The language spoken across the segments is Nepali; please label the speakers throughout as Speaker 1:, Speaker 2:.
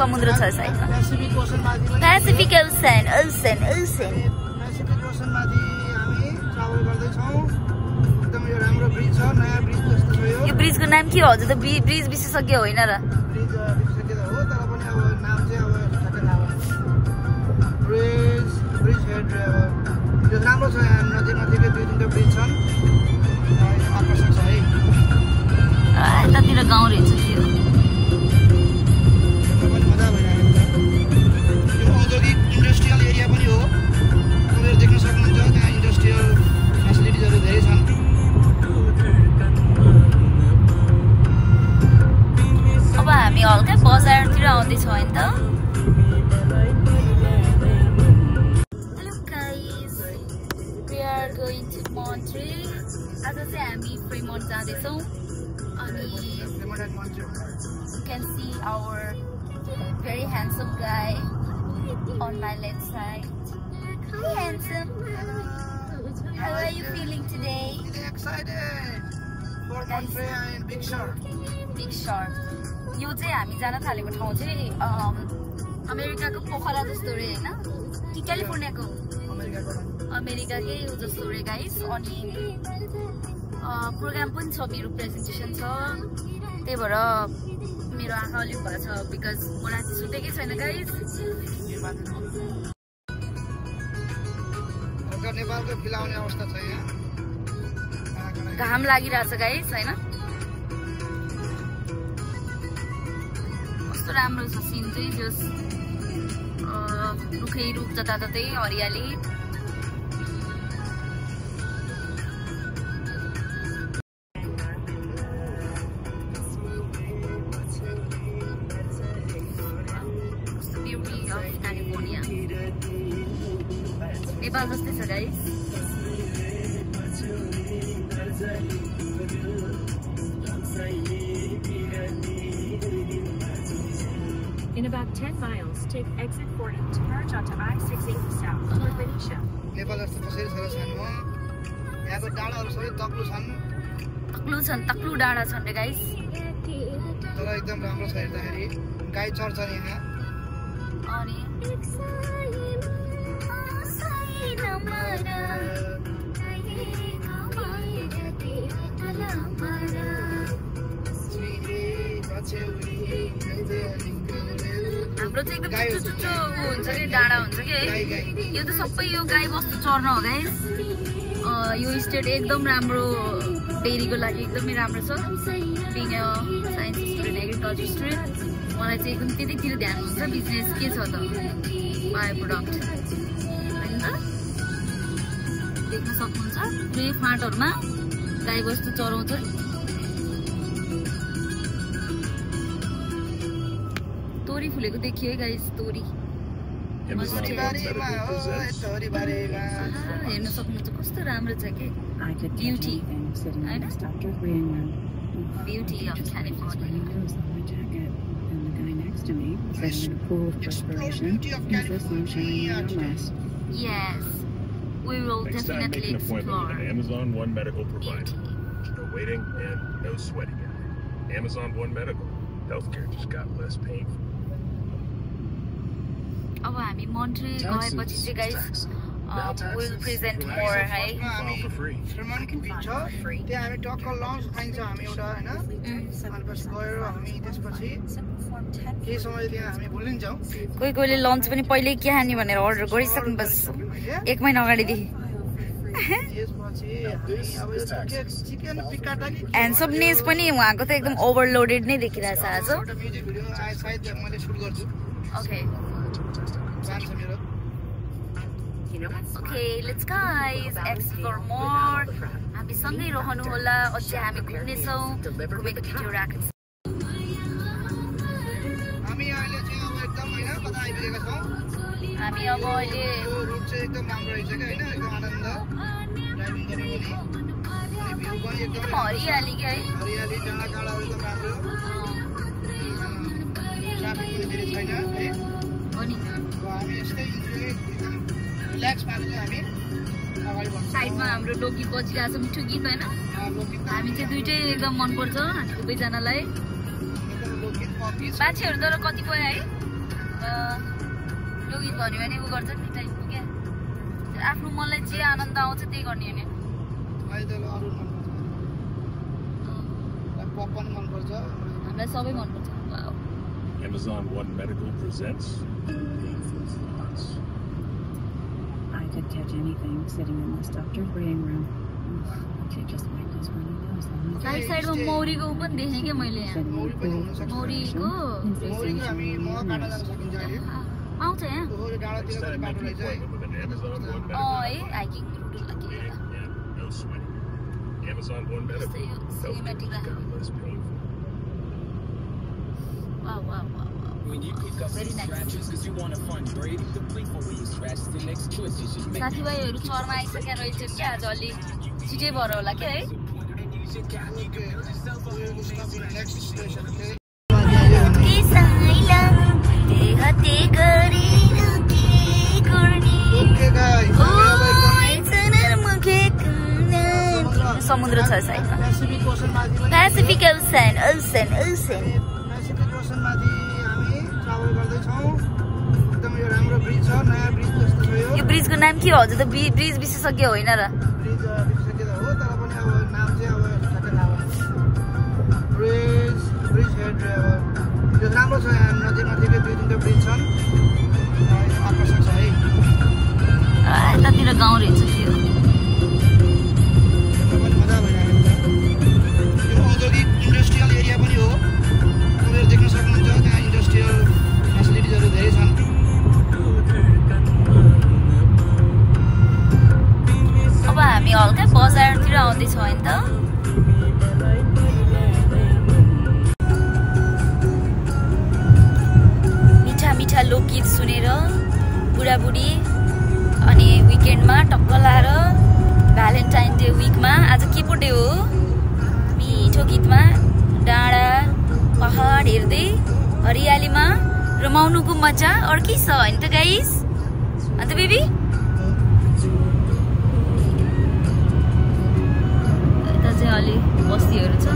Speaker 1: समुद्र छ साइडमा Pacific Ocean ocean ocean
Speaker 2: Pacific ओसनमाथि हामी ट्राभल गर्दै छौं एकदम यो राम्रो ब्रिज छ नयाँ ब्रिज जस्तो छ
Speaker 1: यो ब्रिजको नाम के हो हजुर त ब्रिज विशेषज्ञ होइन र
Speaker 2: ब्रिज विशेषज्ञ हो तर पनि अब नाम चाहिँ अब ठ्याक्कै थाहा भएन ब्रिज हेड यो राम्रो छ यहाँ नजिकै 2-3 ब्रिज छन् आकर्षक छ है
Speaker 1: यतातिर गाउँ रहेछ यो
Speaker 2: मजा भइरहेको छ यो औद्योगिक इन्डस्ट्रियल एरिया पनि हो तपाईहरु देख्न सक्नुहुन्छ त्यहाँ इन्डस्ट्रियल फेसिलिटिजहरु धेरै छन्
Speaker 1: अब हामी हल्का बजारतिर आउँदै छौं हैन त hello guys we are going to Montreal आज चाहिँ हामी फ्रेमन्ट जाँदै छौं अनि you can see our very handsome guy on my left side. Hi handsome. How are you feeling today?
Speaker 2: Excited for Montreal and Big Sur.
Speaker 1: Big Sur. यो चाहिँ हामी जान थालेको ठाउँ चाहिँ अमेरिकाको पोखरा जस्तो रे हैन कि क्यालिफोर्नियाको अमेरिकाकै हो जस्तो रे गाइस अनि प्रोग्राम पनि छ मेरो प्रेजेन्टेसन छ त्यही भएर मेरो आँखा अलिक भएर छ बिकज मलाई चाहिँ सुतेकै छैन गाइस
Speaker 2: नेपालको फिलाउने अवस्था छ यहाँ
Speaker 1: घाम लागिरहेछ गाइस हैन कस्तो राम्रो छ सिन चाहिँ जस रुखै रुख जताततै हरियाली नेपाल जस्तै छ guys
Speaker 3: In about 10 miles, take exit 40 to merge onto I-680 south toward Benicia.
Speaker 2: Nepal जस्तो कसरी छ सानो यहाँको डाँडाहरु सबै तक्लु छन्
Speaker 1: तक्लु डाँडा छन् रे गाइस
Speaker 2: तर एकदम राम्रो छ हेर्दाखेरि गाई चर्छन् यहाँ
Speaker 1: अनि हाम्रो चाहिँ एकदम चुचुचु हुन्छ कि डाँडा हुन्छ कि है यो त सबै यो गाई बस्तु चर्न हो गाइस यो स्टेट एकदम राम्रो डेरीको लागि एकदमै राम्रो छ being science student agriculture student मलाई चाहिँ एकदम त्यतैतिर ध्यान हुन्छ बिजनेस के छ त बायो प्रोडक्ट हैन त देख्न सक्नुहुन्छ पुरै फाँटहरुमा गाई बस्तु चराउँछ तोरी फुलेको देखियो है गाइस तोरी हेर्न सक्नुहुन्छ कस्तो राम्रो छ के ब्युटी हैन beauty of California Yes, we will definitely explore.
Speaker 4: An Amazon One Medical provider. No waiting and no sweating. Amazon One Medical. Healthcare just got less painful.
Speaker 1: अब हामी मोन्ट्रियल गएपछि चाहिँ गाइस we'll present more है
Speaker 2: फ्रेमन्ट बिच छ त्यहाँ हामी टक्क लन्च खाइन्छ हामी एउटा हैन अनि गएर हामी त्यसपछि केही समय त्यहाँ हामी भुलिन्छौं
Speaker 1: कोहीले लन्च पनि पहिले के खाने भनेर अर्डर गरिसक्नु बस 1 महिना अगाडिदेखि चिकन पिकाटा ह्यान्डसमनेस पनि उहाँको त एकदम ओभरलोडेड नै देखिरहेछ आज
Speaker 2: सायद मैले सुट गर्छु
Speaker 1: okay Okay, let's guys explore more. हामी सँगै रहनु होला अझै हामी घुम्ने छौं घुमेको भिडियो राख्छौं
Speaker 2: हामी अहिले चाहिँ अब एकदम हैन कता आइपुगेका छौं
Speaker 1: हामी अब अहिले
Speaker 2: रुट चाहिँ एकदम राम्रो रहेछ के हैन एकदम आनन्द ड्राइभिङ गर्ने पनि भ्यू पनि एकदम
Speaker 1: हरियाली के है
Speaker 2: हरियाली डाँडा काँडाहरु एकदम राम्रो ट्राफिक पनि धेरै छैन है
Speaker 1: अनि
Speaker 2: हामी यस्तै रिल्याक्स पार्नु चाहिँ हामी अगाडि बढ्छौं
Speaker 1: साइडमा हाम्रो लोकी बजिरहेछ मिठो गीत हैन हामी चाहिँ दुईटै एकदम मन पर्छ हामी दुवै जनालाई मान्छेहरु तर कति पय है यो गीत भन्यो भने उ गर्छ नि टाइपको क्या आफ्नो मनलाई जे आनन्द आउँछ त्यही गर्ने हो नि हामीलाई सबै मनपर्छ
Speaker 4: Amazon One Medical presents
Speaker 5: I could catch anything sitting in this doctor's waiting room. Okay, just like this one.
Speaker 1: Side साइडमा मौरीको पनि देखेँ क्या मैले यहाँ मौरीको पाउँछ यहाँ है hiking route
Speaker 4: Amazon One Medical.
Speaker 1: साथीभाइहरू चरमा आइसकेर रहेछन् क्या आज अलि छिटै भएर होला क्या है समुद्र छ साइडमा Pacific Ocean यो ब्रिजको नाम के हो हजुर त ब्रिज विशेषज्ञ होइन र
Speaker 2: राम्रो छ यहाँ नजिकै 2-3 ब्रिज छन् आकर्षक छ है
Speaker 1: यतातिर गाउँ रहेछ यो
Speaker 2: मजा भइरहेको छ यो औद्योगिक इन्डस्ट्रियल एरिया पनि हो तपाईँहरू देख्न सक्नुहुन्छ त्यहाँ इन्डस्ट्रियल फेसिलिटिजहरू धेरै छन्
Speaker 1: अब हामी हल्का बजारतिर आउँदैछौँ होइन त मिठा लोकगीत सुनेर बुढाबुढी अनि विकेन्डमा टक्क लाएर भ्यालेन्टाइन डे विकमा आज के पो डे हो मिठो गीतमा डाँडा पहाड हेर्दै हरियालीमा रमाउनुको मजा अर्कै छ होइन त गाइस अन्त बेबी यता चाहिँ अलि बस्तीहरू छ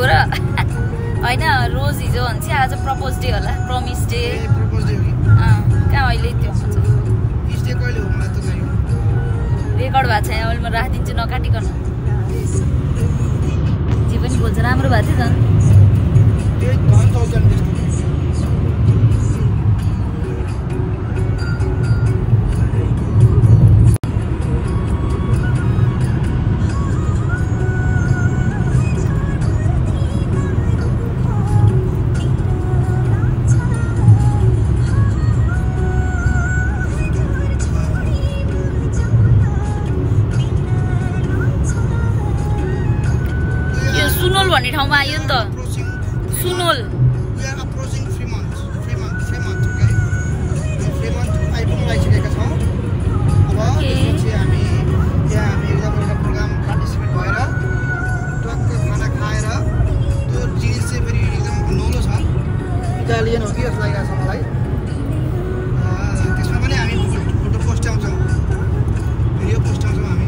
Speaker 1: हो र होइन रोज हिजो भन्छ आज प्रपोज डे होला प्रमिस डे कहाँ अहिले त्यो रेकर्ड भएको छ अहिले म राखिदिन्छु नकाटिकन जे पनि बोल्छ राम्रो भएको थियो झन् भन्ने ठाउँमा आयो नि त सुनोल
Speaker 2: आइपुगिसकेका छौँ अब हामी एकदम एउटा प्रोग्राम पार्टिसिपेट भएर टक्क खाना खाएर त्यो जिनिस चाहिँ फेरि एकदम नौलो छ इटालियन हो कि जस्तो लागिरहेको छ मलाई त्यसमा पनि हामी फोटो पोस्ट्याउँछौँ भिडियो पोस्ट्याउँछौँ हामी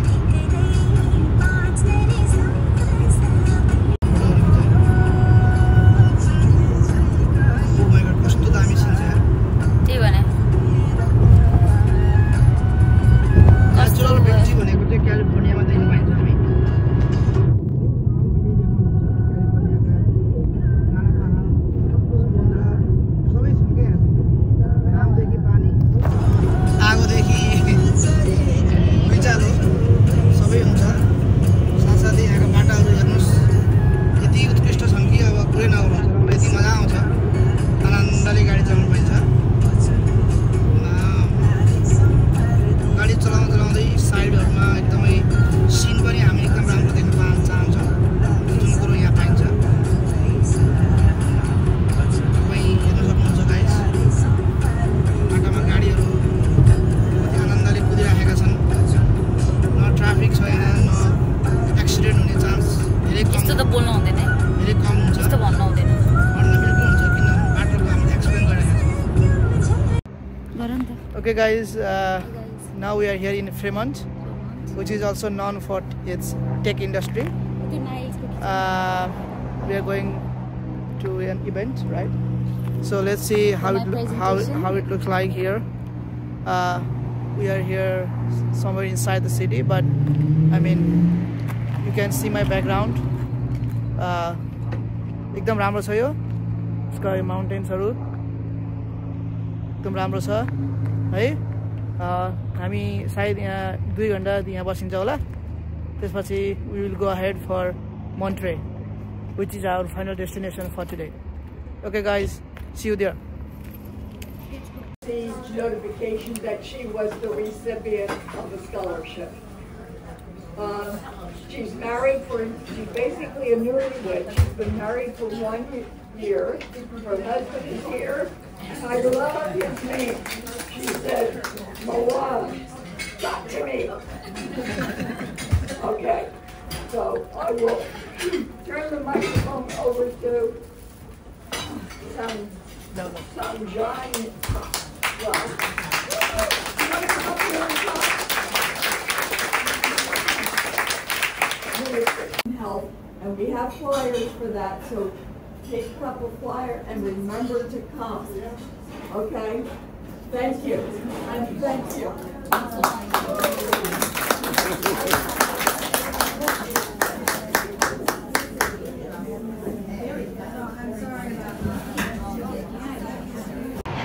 Speaker 2: Okay guys, now we are here in Fremont which is also known for its tech industry. We are going to an event, right? So let's see how it looks like here. We are here somewhere inside the city, but I mean you can see my background. एकदम राम्रो छ यो स्काई माउन्टेन्सहरु एकदम राम्रो छ है हामी सायद यहाँ 2 घण्टा यहाँ बसिन्छ होला त्यसपछि we will go ahead for Monterey, which is our final destination for today. Okay guys, see you there.
Speaker 6: Notification that she was the recipient of the scholarship. She's married she's basically a newlywed. She's been married for 1 year. Her husband is here. I love his name. She said, Moan, talk to me. Okay, so I will turn the microphone over to some giant. Help, and we have flyers for that, so take a couple flyers and remember to come. Okay? Thank you. And thank you.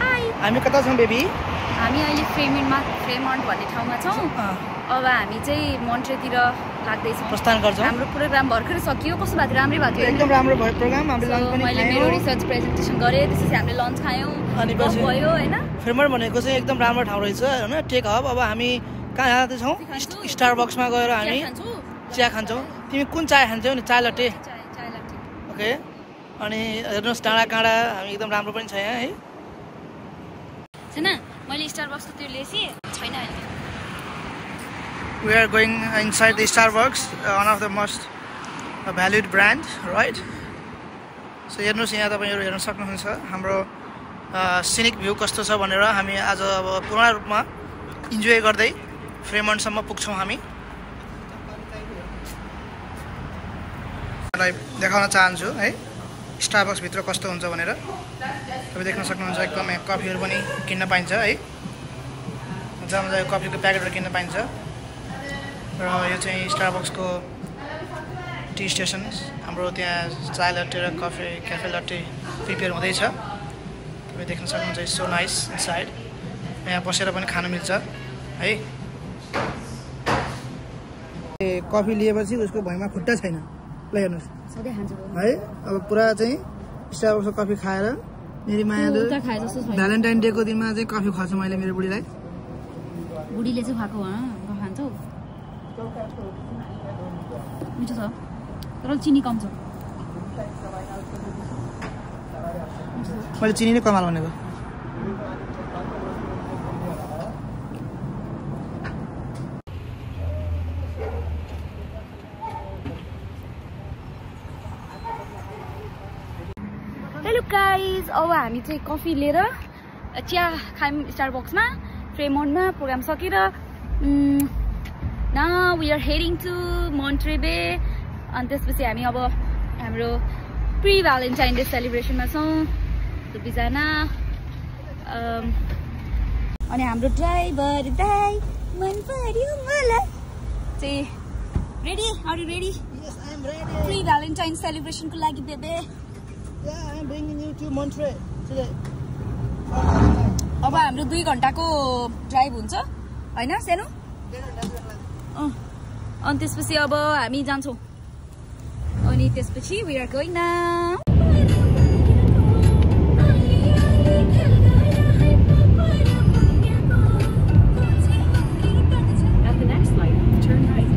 Speaker 1: Hi.
Speaker 2: हामी कता छौं बेबी?
Speaker 1: हामी अहिले फ्रेमन्ट भन्ने ठाउँमा छौं। अब हामी चाहिँ मोन्ट्रेतिर लाग्दै छौं।
Speaker 2: प्रस्थान गर्छौं।
Speaker 1: हाम्रो प्रोग्राम भर्खरै सकियो। कस्तो भएको थियो? राम्रै भएको थियो।
Speaker 2: एकदम राम्रो भयो प्रोग्राम। हामीले लन्च पनि
Speaker 1: मैले मेरो रिसर्च प्रेजेन्टेसन गरे, त्यसपछि हामीले लन्च खायौं। अनि पछि भयो हैन?
Speaker 2: फ्रेमन्ट भनेको चाहिँ एकदम राम्रो ठाउँ रहेछ हैन? Tech hub. अब हामी कहाँ जाँदै छौं? स्टारबक्समा गएर हामी चिया खान्छौं। तिमी कुन चाय खान्छौ नि? चाय लट्टे।
Speaker 1: चाय लट्टे।
Speaker 2: ओके। अनि हेर्नुस् डाँडा काँडा हामी एकदम राम्रो पनि छ यहाँ है।
Speaker 1: छैन? मैले स्टारबक्सको त्यो लेसी छैन अहिले।
Speaker 2: We are going inside the Starbucks, one of the most valued brand, right? So हेर्नुस् यहाँ तपाईहरु हेर्न सक्नुहुन्छ हाम्रो सिनिक भ्यू कस्तो छ भनेर हामी आज अब पूर्ण रूपमा इन्जोय गर्दै फ्रेमन्ट सम्म पुग्छौं हामी। मलाई देखाउन चाहन्छु है स्टारबक्स भित्र कस्तो हुन्छ भनेर। तपाई देख्न सक्नुहुन्छ एकदम यहाँ कफीहरु पनि किन्न पाइन्छ है। मजाले कफीको प्याकेटहरु किन्न पाइन्छ। र यो चाहिँ स्टारबक्सको टी स्टेसन। हाम्रो त्यहाँ चाय लट्टे र क्याफे लट्टे प्रिपेयर हुँदैछ। तपाईँ देख्न सक्नुहुन्छ सो नाइस इनसाइड। यहाँ बसेर पनि खान मिल्छ है। कफी लिएपछि उसको भुइँमा खुट्टा छैन। ल हेर्नुस्
Speaker 1: सधैँ खान्छु
Speaker 2: है। अब पुरा चाहिँ स्टारबक्सको कफी खाएर मेरी मायाले भ्यालेन्टाइन डे को दिनमा चाहिँ कफी खुवाउँछु मैले मेरो बुढीलाई।
Speaker 1: बुढीले चाहिँ खाएको हो खान्छौ? मिठो छ तर चिनी कम छ।
Speaker 2: मैले चिनी नै कम हाल्नु भनेको।
Speaker 1: हेलो गाइज, अब हामी चाहिँ कफी लिएर चिया खायौँ स्टारबक्समा फ्रेमन्टमा। प्रोग्राम सकेर now we are heading to Monterey Bay. अनि त्यसपछि हामी अब हाम्रो प्री भ्यालेन्टाइन डे सेलिब्रेसनमा छौँ दुईजना। अनि हाम्रो ड्राइभर दाइ मन पर्यो मलाई चाहिँ। Ready? Are you ready?
Speaker 2: Yes, I am ready.
Speaker 1: Pre Valentine सेलिब्रेसनको लागि babe.
Speaker 2: Yeah, I am bringing you to Monterey today.
Speaker 1: अब हाम्रो 2 घण्टाको ड्राइभ हुन्छ हैन सानो? अनि त्यसपछि अब हामी जान्छौँ। अनि त्यसपछि we are going now.
Speaker 3: At the next light, turn right.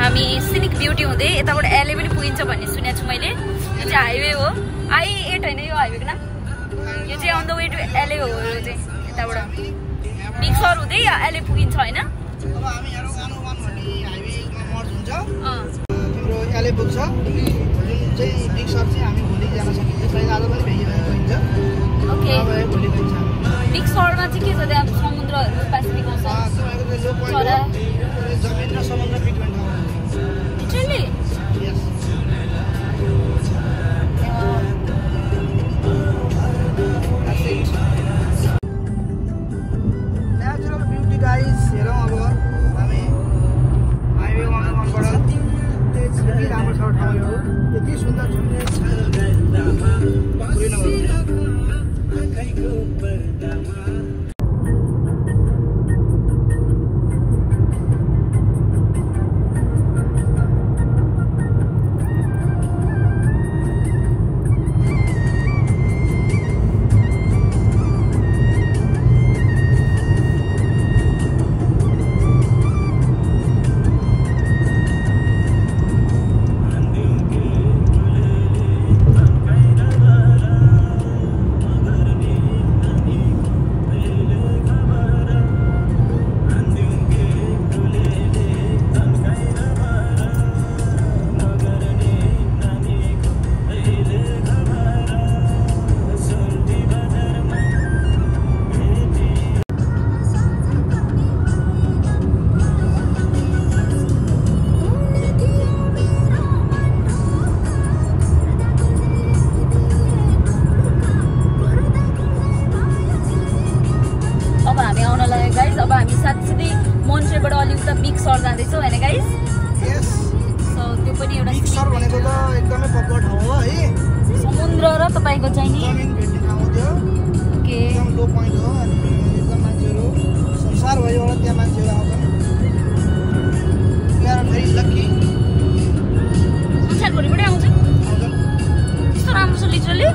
Speaker 1: हामी सिनिक ब्युटी हुँदै यताबाट एले पनि पुगिन्छ भन्ने सुनेको छु मैले। यो चाहिँ हाइवे हो, I-8 होइन यो हाइवेको नाम। यो चाहिँ अन द वे टु एले हो। यो चाहिँ यताबाट बिग सर हुँदै एले पुगिन्छ होइन।
Speaker 2: अब हामी यहाँ 101 भन्ने हाइवेमा मर्ज हुन्छ। तिम्रो एले पुग्छ। जुन चाहिँ बिग सर चाहिँ हामी भोलि जान सकिन्छ। सायद आज पनि भइन्छ।
Speaker 1: ओके।
Speaker 2: अब भोलि गइन्छ हामी।
Speaker 1: बिग सरमा चाहिँ के छ त्यहाँ समुद्रहरू पेसिफिक ओसन
Speaker 2: तपाईँको लो पोइन्ट
Speaker 1: चरा
Speaker 2: जमिन र समुद्र पिकमेन्ट हो।
Speaker 1: लिटरली
Speaker 2: यस। नेचुरल ब्युटी गाइस हेरौँ अब हामी हाइवे 101बाट यति राम्रो छ ठाउँ यो, यति सुन्दर छ।
Speaker 1: बिग सर जाँदैछौँ होइन गाइस।
Speaker 2: यस।
Speaker 1: सो त्यो पनि एउटा
Speaker 2: बिग सर भनेको त एकदमै पपुलर ठाउँ हो है।
Speaker 1: समुद्र र तपाईँको चाहिँ नि
Speaker 2: जमिन भेट्ने ठाउँ हो त्यो।
Speaker 1: ओके।
Speaker 2: एकदम लो पोइन्ट हो अनि एकदम मान्छेहरू संसारभरिबाट त्यहाँ मान्छेहरू आउँछन्। We are very lucky.
Speaker 1: संसारभरिबाटै आउँछन् यस्तो राम्रो छ लिटरली।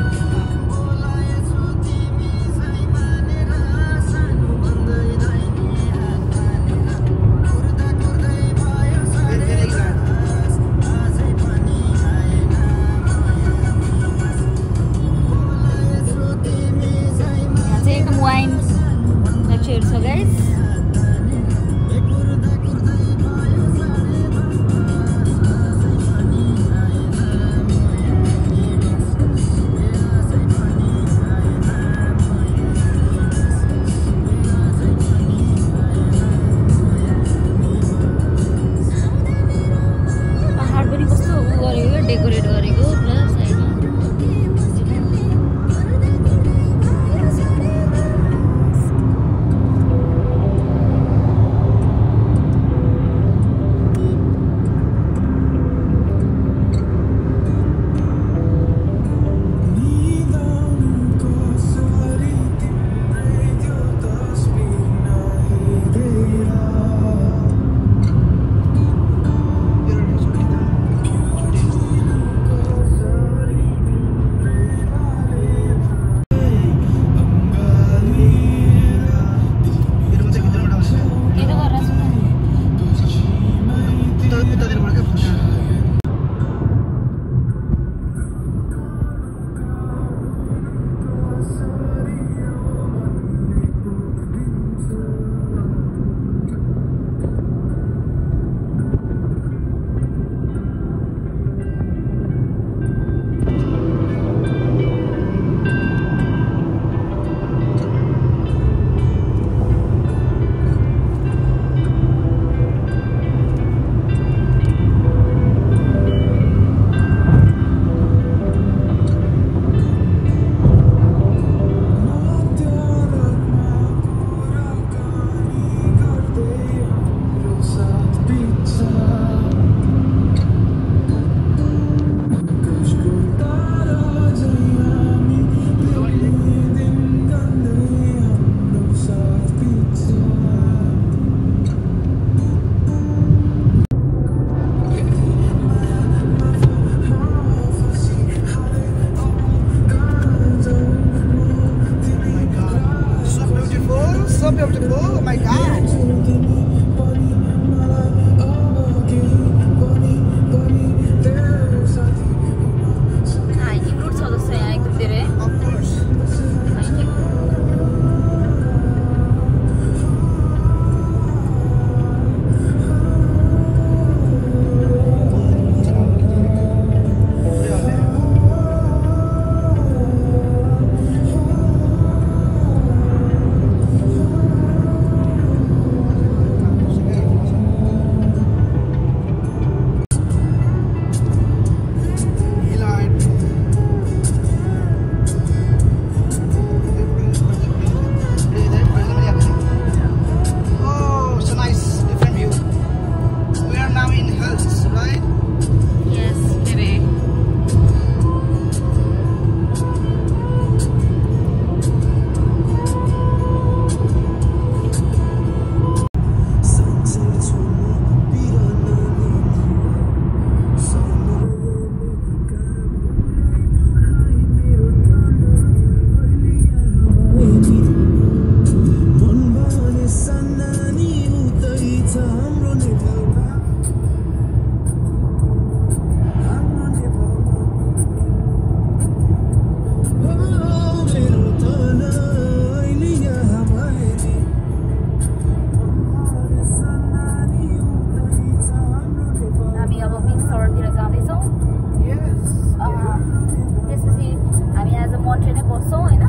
Speaker 1: मन्ट्रे नै बस्छौँ होइन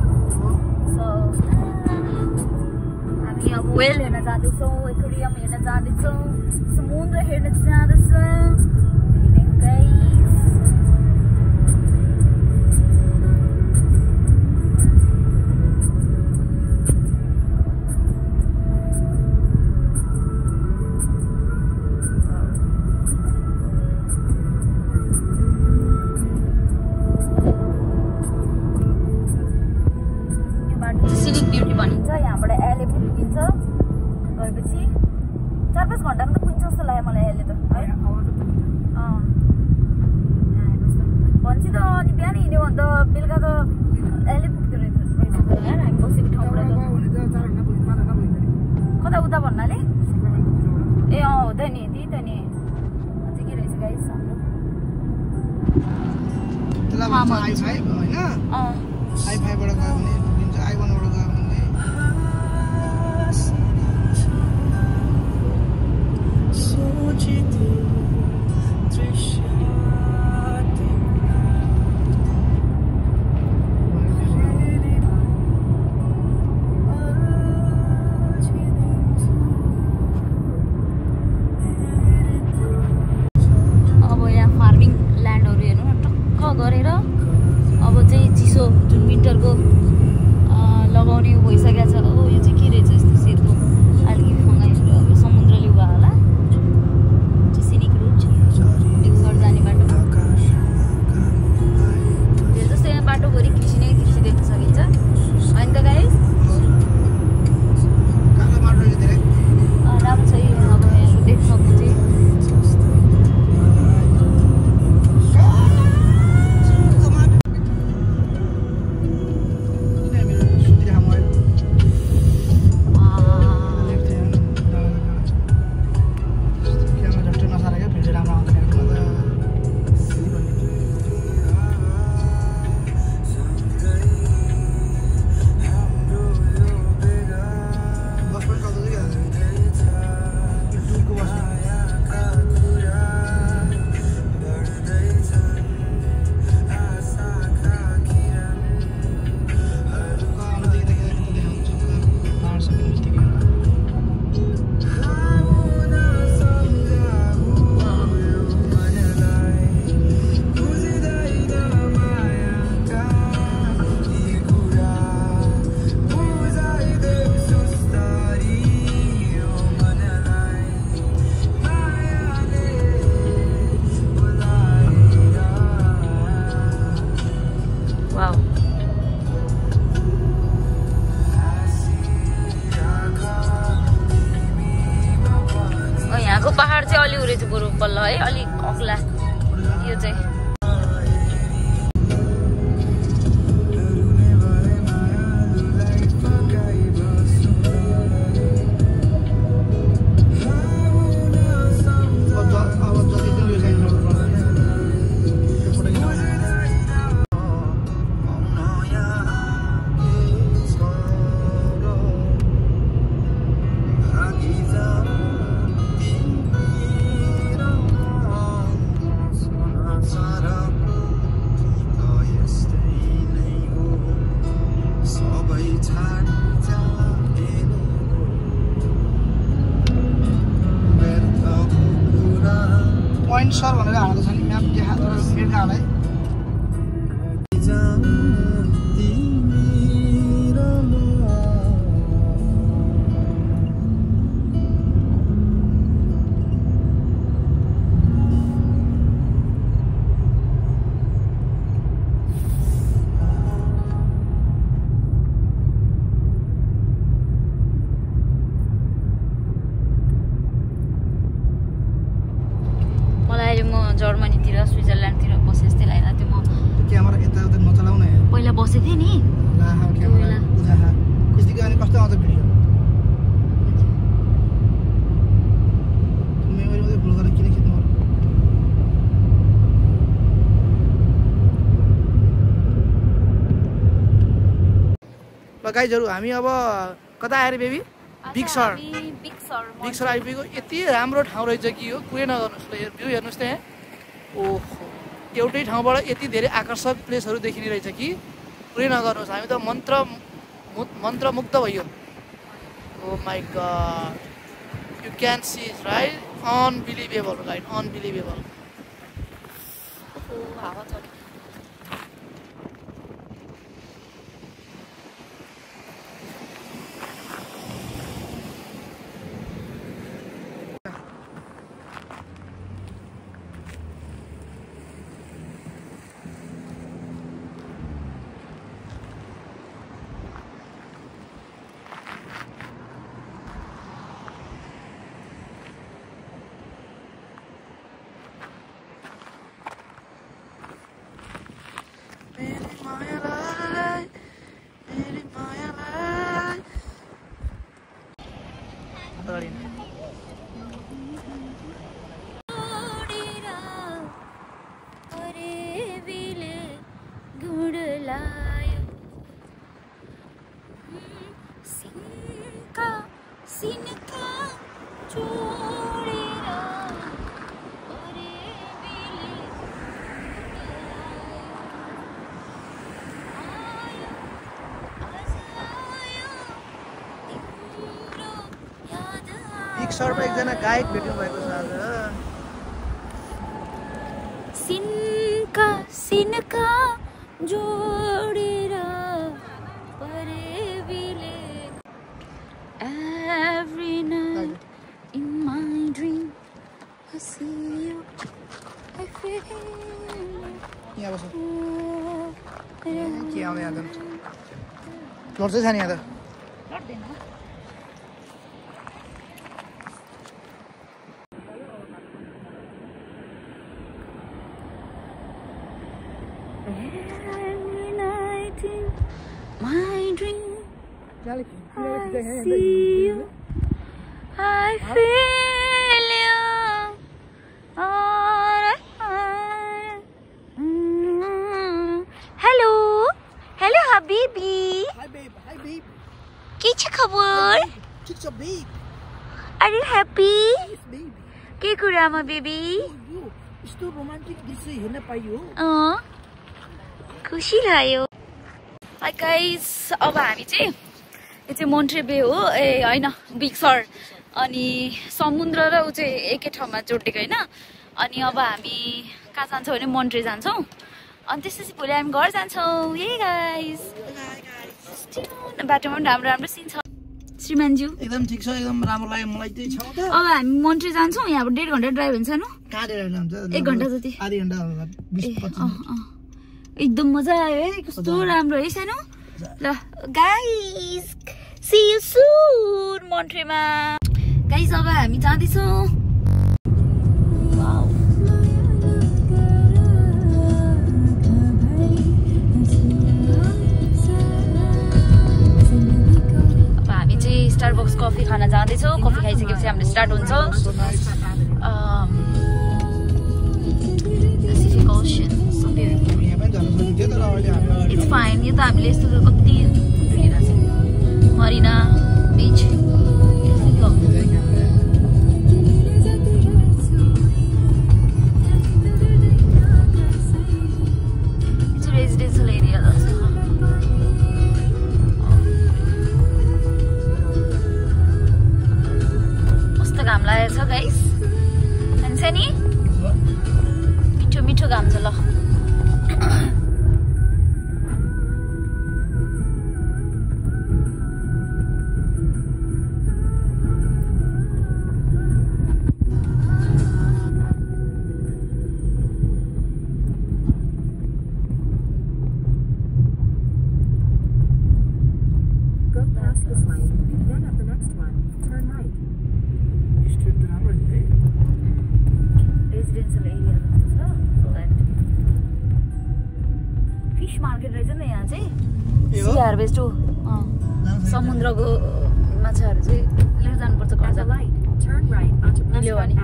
Speaker 1: सो हामी अब वेल हेर्न जाँदैछौँ एक्वेरियम हेर्न जाँदैछौँ समुद्र हेर्न जाँदैछौँ सिनिक ब्युटी भनिन्छ यहाँबाट एले पनि पुगिन्छ गएपछि 4-5 घन्टामा त पुग्छ जस्तो लाग्यो मलाई एले त है भन्छ त अनि बिहान हिँड्यो भने त बेलुका त एले पुग्थ्यो रहेछ हामी बसेको ठाउँबाट कता उता भन्नाले ए हो त नि त्यही त नि अझै के रहेछ गाइस हाम्रो
Speaker 2: I5 बाट गयो भने पुगिन्छ I1 बाट गयो भने
Speaker 1: अब यहाँ फार्मिङ ल्यान्डहरू हेर्नु न टक्क गरेर अब चाहिँ चिसो जुन विन्टरको लगाउने भइसकेको छ हो यो चाहिँ के रहेछ यस्तो सेतो अलिकति फङ्गाइहरू अब समुद्रले उभा होला सिनिक रुट डिक्सर जाने बाटो धेरै जस्तो यहाँ बाटोभरि कृषि नै कृषि देख्न सकिन्छ होइन त गाइस राम्रो छ अब यहाँ देख्न सक्नुहुन्छ यहाँको पहाड चाहिँ अलि उरेछ बरु बल्ल है अलिक अग्ला यो चाहिँ
Speaker 2: पोइन्ट सर भनेर हालेको छ नि म्याप देखाएको मिर्गालाई
Speaker 1: जर्मनीतिर स्विजरल्यान्डतिर बसे जस्तै लागेन त्यो म
Speaker 2: क्यामेरा यताउता नचलाउने
Speaker 1: पहिला बसेको थिएँ नि
Speaker 2: कस्तो आउँछ भिडियो मेमोरी मात्रै भुल गरेर किन खिच्नु ल गाइजहरु हामी अब कता आएर बेबी बिग सर आइपुगेको यति राम्रो ठाउँ रहेछ कि यो कुरै नगर्नुहोस् ल भ्यू हेर्नुहोस् त यहाँ ओहो एउटै ठाउँबाट यति धेरै आकर्षक प्लेसहरू देखिने रहेछ कि पुरै नगर्नुहोस्, हामी त मन्त्रमुग्ध भयो। Oh my god, you can see it, right? Unbelievable, right? Unbelievable.
Speaker 1: हावा छ
Speaker 2: सर्पमा एकजना गायक भेट्नु भएको छ आज।
Speaker 1: सिनका जोडेर परेबिले every night in my dream I see you I feel
Speaker 2: यहाँ बस के आउने आदम लड्दै छ नि यहाँ त
Speaker 1: लड्दैन I see you, I feel you. Hello, hello, Habibi.
Speaker 2: Hi babe, hi babe.
Speaker 1: के छ खबर?
Speaker 2: ठिक छ babe.
Speaker 1: Are you happy?
Speaker 2: Yes babe.
Speaker 1: के कुरामा बेबी?
Speaker 2: यो यस्तो रोमान्टिक दृश्य हेर्न पाइयो।
Speaker 1: खुसी लाग्यो। हाय गाइस, अब हामी चाहिँ यो चाहिँ मोन्ट्रे बे हो होइन बिग सर अनि समुद्र र ऊ चाहिँ एकै ठाउँमा जोडिएको होइन। अनि अब हामी कहाँ जान्छौँ भने मोन्ट्रे जान्छौँ अनि त्यसपछि भोलि हामी घर जान्छौँ। ए गाइस बाटोमा पनि राम्रो राम्रो सिन छ। श्रीमानज्यू
Speaker 2: एकदम ठिक छ, एकदम राम्रो लाग्यो मलाई त्यही छ त।
Speaker 1: अब हामी मोन्ट्रे जान्छौँ, यहाँबाट 1.5 घन्टा ड्राइभ हुन्छ न?
Speaker 2: कहाँ 1.5 घन्टा हुन्छ?
Speaker 1: 1 घन्टा जति,
Speaker 2: आधी घन्टा 20-25 मिनेट।
Speaker 1: एकदम मजा आयो है, कस्तो राम्रो है सानो। ल गाइस सी यु सुन मोन्ट्रेमा। गाइस अब हामी जाँदैछौँ। अब हामी चाहिँ स्टारबक्स कफी खान जाँदैछौँ। कफी खाइसकेपछि हाम्रो स्टार्ट हुन्छ। Pacific Ocean, so beautiful. It's fine. यो त हामीले यस्तो कति डुलिरहेछ। मरिना बीच It's a residential area also. कस्तो घाम लागेको छ गाइस, खान्छ नि? मिठो मिठो घाम छ ल। हार्भेस्ट हो समुद्रको माछाहरू चाहिँ लिएर जानुपर्छ घर जाँदा मिल्यो भने।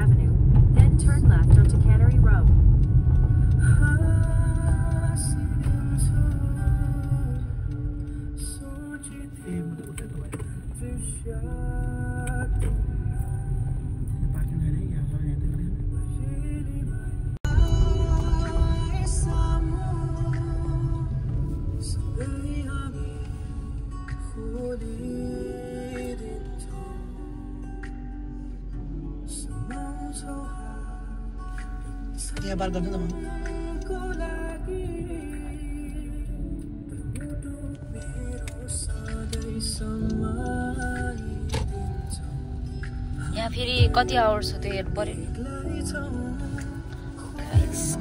Speaker 2: यहाँ बार गर्छु त म
Speaker 1: यहाँ फेरि कति आवर्स हो त्यो हेर्नु पर्यो नि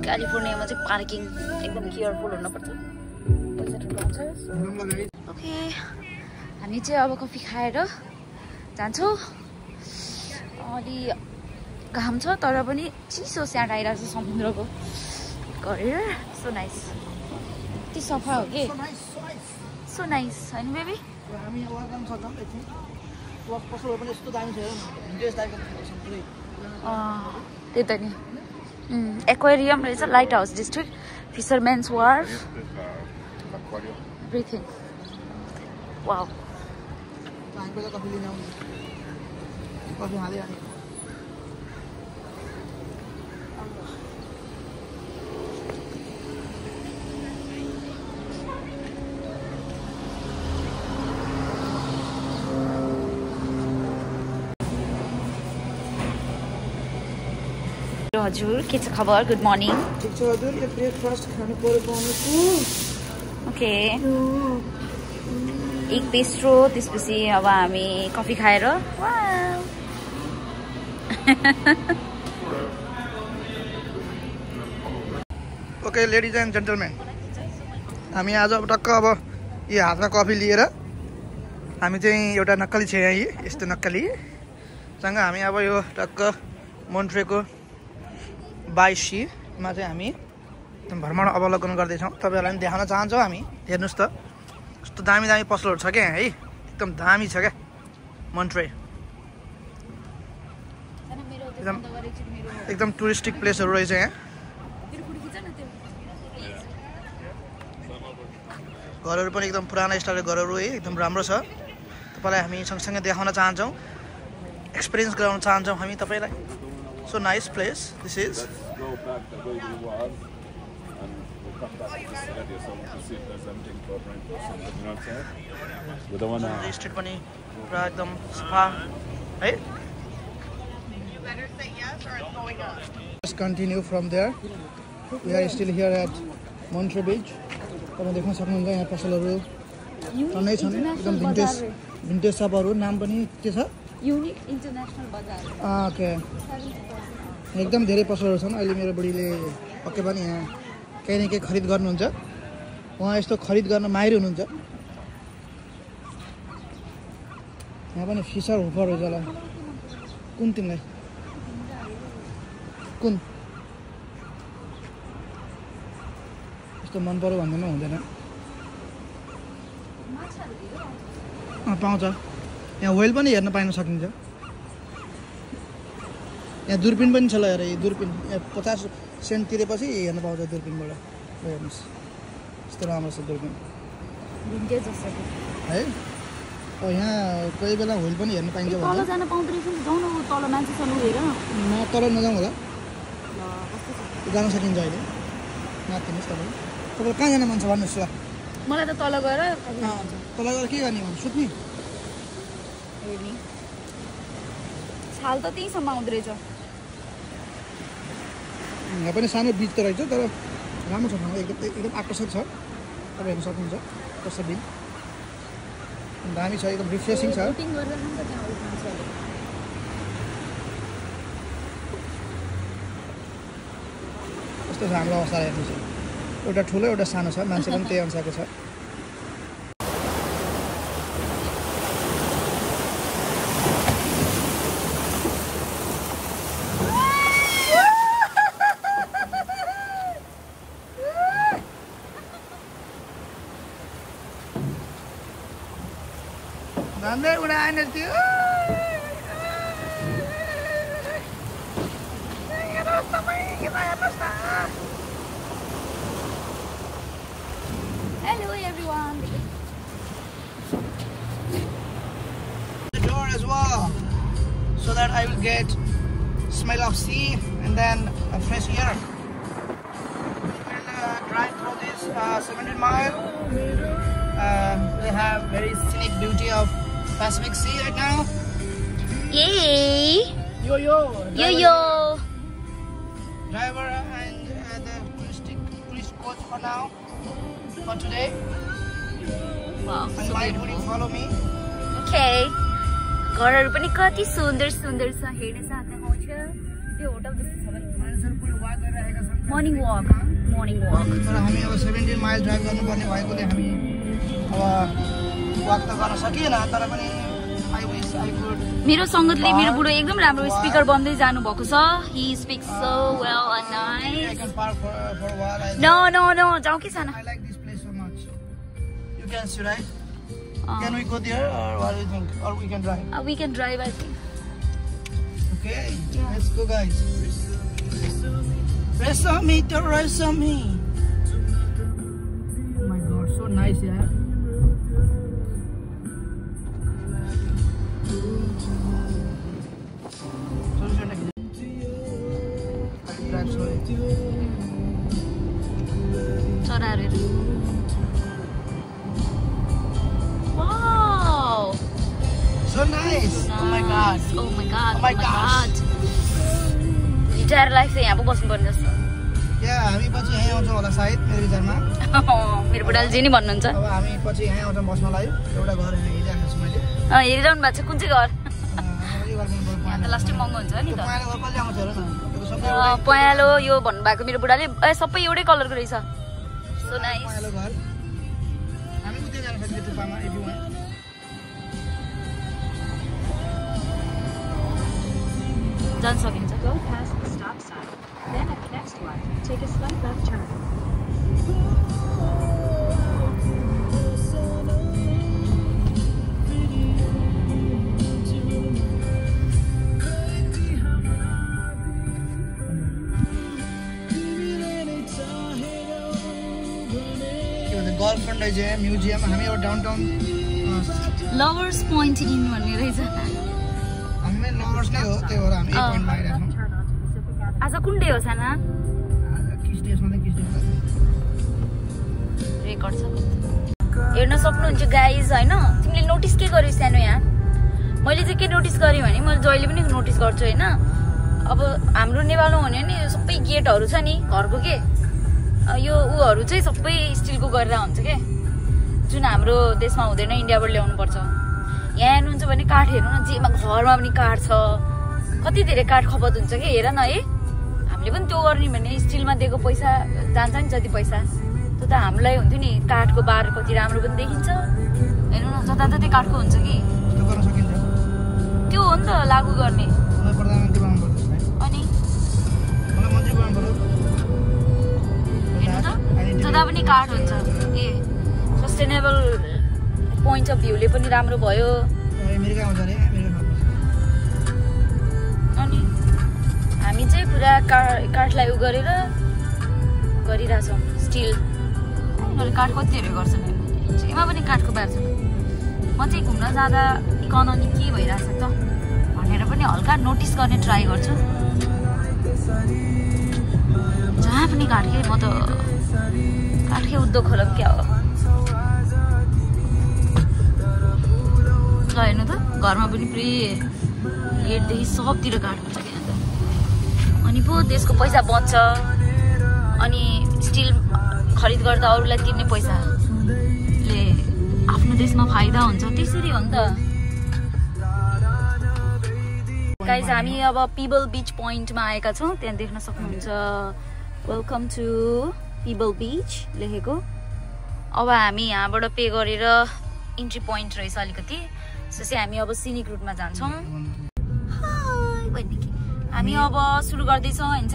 Speaker 1: क्यालिफोर्नियामा चाहिँ पार्किङ एकदम केयरफुल हुनुपर्छ ओके हामी चाहिँ अब कफी खाएर जान्छौँ अलि घाम छ तर पनि चिसो स्याट आइरहेको छ समुद्रको गरेर सो नाइस यति सफा हो कि सो नाइस होइन बेबी
Speaker 2: हामी यहाँ वाक गर्न सक्छौँ एकछिन वाक पसलहरू पनि यस्तो दामी छ भिडियोज दामी
Speaker 1: त्यही त नि एक्वेरियम रहेछ lighthouse district fisherman's wharf everything wow
Speaker 2: हामी पहिला कफी लिन आउँछ कफी हालिहाल्ने
Speaker 1: हजुर के छ खबर गुड मर्निङ
Speaker 2: ठिक छ हजुर यो ब्रेकफास्ट खानु पर्यो पाउनुछु
Speaker 1: ओके एक पेस्ट्रो त्यसपछि अब हामी कफी खाएर
Speaker 2: ओके लेडिज एन्ड जेन्टलमेन हामी आज अब टक्क अब यो हातमा कफी लिएर हामी चाहिँ एउटा नक्कली छ यहाँ यस्तो नक्कलीसँग हामी अब यो टक्क मोन्ट्रेको बाई सीमा चाहिँ हामी भ्रमण अवलोकन गर्दैछौँ तपाईँहरूलाई पनि देखाउन चाहन्छौँ हामी हेर्नुहोस् त कस्तो दामी दामी पसलहरू छ क्या है एकदम दामी छ क्या मोन्ट्रे एकदम टुरिस्टिक प्लेसहरू रहेछ यहाँ घरहरू पनि एकदम पुरानो स्टाइलको घरहरू है एकदम राम्रो छ तपाईँलाई हामी सँगसँगै देखाउन चाहन्छौँ एक्सपिरियन्स गराउन चाहन्छौँ हामी तपाईँलाई So nice place this is.
Speaker 7: Go back the way we was, and we'll come back to this area so we can see if there's anything to rent or something. You know what I'm saying? We don't wanna.
Speaker 2: The street pani pura ekdam safa, hai? You better say yes or it's going up. Let's continue from there. We are still here at Montre Beach. तपाईं देख्न सक्नुहुन्छ यहाँ पसलहरू टन्नै छन् एकदम भिन्टेज शपहरू नाम पनि के छ
Speaker 1: युनिक इन्टरनेसनल बजार
Speaker 2: ओके एकदम धेरै पसलहरू छन् अहिले मेरो बुढीले पक्कै पनि यहाँ केही न केही खरिद गर्नुहुन्छ उहाँ यस्तो खरिद गर्न माहिर हुनुहुन्छ यहाँ पनि फिसर हुफर रहेछ होला कुन तिमीलाई कुन यस्तो मन पर्यो भन्दैमा हुँदैन पाउँछ यहाँ वेल पनि हेर्न पाइन सकिन्छ यहाँ दूरबीन पनि छ ल हेर दूरबीन यहाँ 50 सेन्ट तिरेपछि हेर्न पाउँछ दूरबीनबाट हेर्नुहोस् यस्तो राम्रो छ दूरबीन
Speaker 1: भिन्टेज जस्तो
Speaker 2: है यहाँ कोही बेला होल पनि हेर्न पाइन्छ
Speaker 1: तल जान पाउँदो रहेछ नि जाउँ न तल मान्छेसँग हेर
Speaker 2: न तल नजाउँ होला जान सकिन्छ अहिले नातिनुहोस् तपाईँ कहाँ जान मन छ भन्नुहोस् ल
Speaker 1: मलाई त तल गएर
Speaker 2: तल गएर के गर्ने भन्नु सुत्ने
Speaker 1: छाल त त्यहीँसम्म आउँदो रहेछ
Speaker 2: यहाँ पनि सानो बिच त रहेछ तर राम्रो छ ठाउँ एकदम आकर्षक छ तपाईँ हेर्न सक्नुहुन्छ कस्तो बिच दामी छ एकदम रिफ्रेसिङ छ यस्तो छ हाम्रो अवस्था हेर्नुहोस् एउटा ठुलो एउटा सानो छ मान्छे पनि त्यही अनुसारको छ धन्दै उडाएन त्यो
Speaker 1: Hello everyone.
Speaker 2: The door as well, so that I will get smell of sea and then a fresh air. We'll drive through this 17 mile they have very scenic beauty of Pacific Sea right now.
Speaker 1: Yay!
Speaker 2: Yo. Driver and the tourist coach for now, for today.
Speaker 1: Wow,
Speaker 2: And
Speaker 1: so
Speaker 2: Mike, would you
Speaker 1: beautiful.
Speaker 2: follow me?
Speaker 1: Okay. घरहरु पनि कति सुन्दर सुन्दर छ हेर्न सक्नुहुन्छ यो होटल जस्तो छ भने मर्निङ वक
Speaker 2: तर हामी अब 17 माइल ड्राइभ गर्नुपर्ने भएकोले हामी अब वक त गर्न सकिएन तर पनि I wish I could.
Speaker 1: मेरो संगतले मेरो बुढो एकदम राम्रो स्पिकर बन्दै जानु भएको छ he speaks so well and
Speaker 2: I
Speaker 1: nice
Speaker 2: can park for a while.
Speaker 1: no जाऊ कि सानो
Speaker 2: I like this place so much. You can see, right? Can we go there or what do you think? Or we can drive?
Speaker 1: we can drive I think
Speaker 2: Okay, let's go guys. Rest on me. Oh my god, so nice, yeah. Drive slowly.
Speaker 1: चराहरु wow
Speaker 2: So nice. Oh my god.
Speaker 1: oh my god
Speaker 2: Oh my gosh.
Speaker 1: Retire life चाहिँ यहाँ पो बस्नु पर्ने जस्तो
Speaker 2: Yeah, हामी पछि यहीँ आउँछौँ होला सायद मेरो विचारमा.
Speaker 1: मेरो बुढाले जे नि भन्नुहुन्छ
Speaker 2: अब हामी पछि यहीँ आउँछौँ बस्नलाई. एउटा घर हेरिरहेको छु मैले.
Speaker 1: हेरिरहनु भएको छ कुन चाहिँ घर
Speaker 2: यो घर पनि
Speaker 1: यहाँ त लास्टै महँगो हुन्छ नि त
Speaker 2: पहेँलो घर कहिले आउँछ हेर न. त्यो सबै
Speaker 1: पहेँलो यो भन्नुभएको मेरो बुढाले सबै एउटै कलरको रहेछ सो नाइस
Speaker 2: पहेँलो घर. हामी उतै जान सक्छौँ टुप्पामा if you want.
Speaker 1: जान सकिन्छ
Speaker 3: Go past the stop sign. Then at the next one, take a slight left turn.
Speaker 2: Girlfriend रहेछ म्युजियम हामी अब डाउनटाउन
Speaker 1: लभर्स पोइन्ट इन भन्ने रहेछ
Speaker 2: हामी लभर्स नै हो त्यही भएर हामी एक पोइन्टमा आइरहेको छौँ
Speaker 1: आज कुन डे हो साना
Speaker 2: किस डे
Speaker 1: रेकर्ड छ हेर्न सक्नुहुन्छ गाइज होइन तिमीले नोटिस के गर्यौ सानो यहाँ मैले चाहिँ के नोटिस गरेँ भने मैले जहिले पनि नोटिस गर्छु होइन अब हाम्रो नेपालमा भन्यो नि सबै गेटहरू छ नि घरको के यो उहरू चाहिँ सबै स्टिलको गरेर हुन्छ के जुन हाम्रो देशमा हुँदैन इन्डियाबाट ल्याउनु पर्छ यहाँ हेर्नुहुन्छ भने काठ हेर्नु न जेमा घरमा पनि काठ छ कति धेरै काठ खपत हुन्छ कि हेर न है हामीले पनि त्यो गर्ने भने स्टिलमा दिएको पैसा जान्छ नि जति पैसा त्यो त हामीलाई हुन्थ्यो नि काठको बार कति राम्रो पनि देखिन्छ हेर्नु न जताततै काठको हुन्छ कि
Speaker 2: त्यो गर्न सकिन्छ
Speaker 1: त्यो हो नि त लागू गर्ने
Speaker 2: मलाई प्रधानमन्त्री बनाउनु पर्छ
Speaker 1: अनि
Speaker 2: मलाई मन्त्री बनाउनु पर्यो
Speaker 1: हेर्नु त जता पनि काठ हुन्छ ए सस्टेनेबल पोइन्ट अफ भ्यूले पनि राम्रो भयो
Speaker 2: अमेरिका आउँछ अरे अमेरिका
Speaker 1: अनि हामी चाहिँ पुरा काठलाई उ गरेर गरिरहेछौँ स्टिल उनीहरूले काठ कति धेरै गर्छन् जेमा पनि काठको बार छ म चाहिँ घुम्न जाँदा इकोनोमी के भइरहेछ त भनेर पनि हल्का नोटिस गर्ने ट्राई गर्छु जहाँ पनि काठकै म त काठकै उद्योग खोलौँ क्या हो ल हेर्नु त घरमा पनि पुरै गेटदेखि सबतिर काठ हुन्छ क्या त अनि पो देशको पैसा बच्छ अनि स्टिल खरिद गर्दा अरूलाई तिर्ने पैसाले आफ्नो देशमा फाइदा हुन्छ त्यसरी हो नि त गाइज हामी अब पिबल बीच पोइन्टमा आएका छौँ त्यहाँ देख्न सक्नुहुन्छ वेलकम टु पिबल बीच लेखेको अब हामी यहाँबाट पे गरेर इन्ट्री पोइन्ट रहेछ अलिकति त्यसपछि हामी अब सिनिक रुटमा जान्छौँ हामी अब सुरु गर्दैछौँ होइन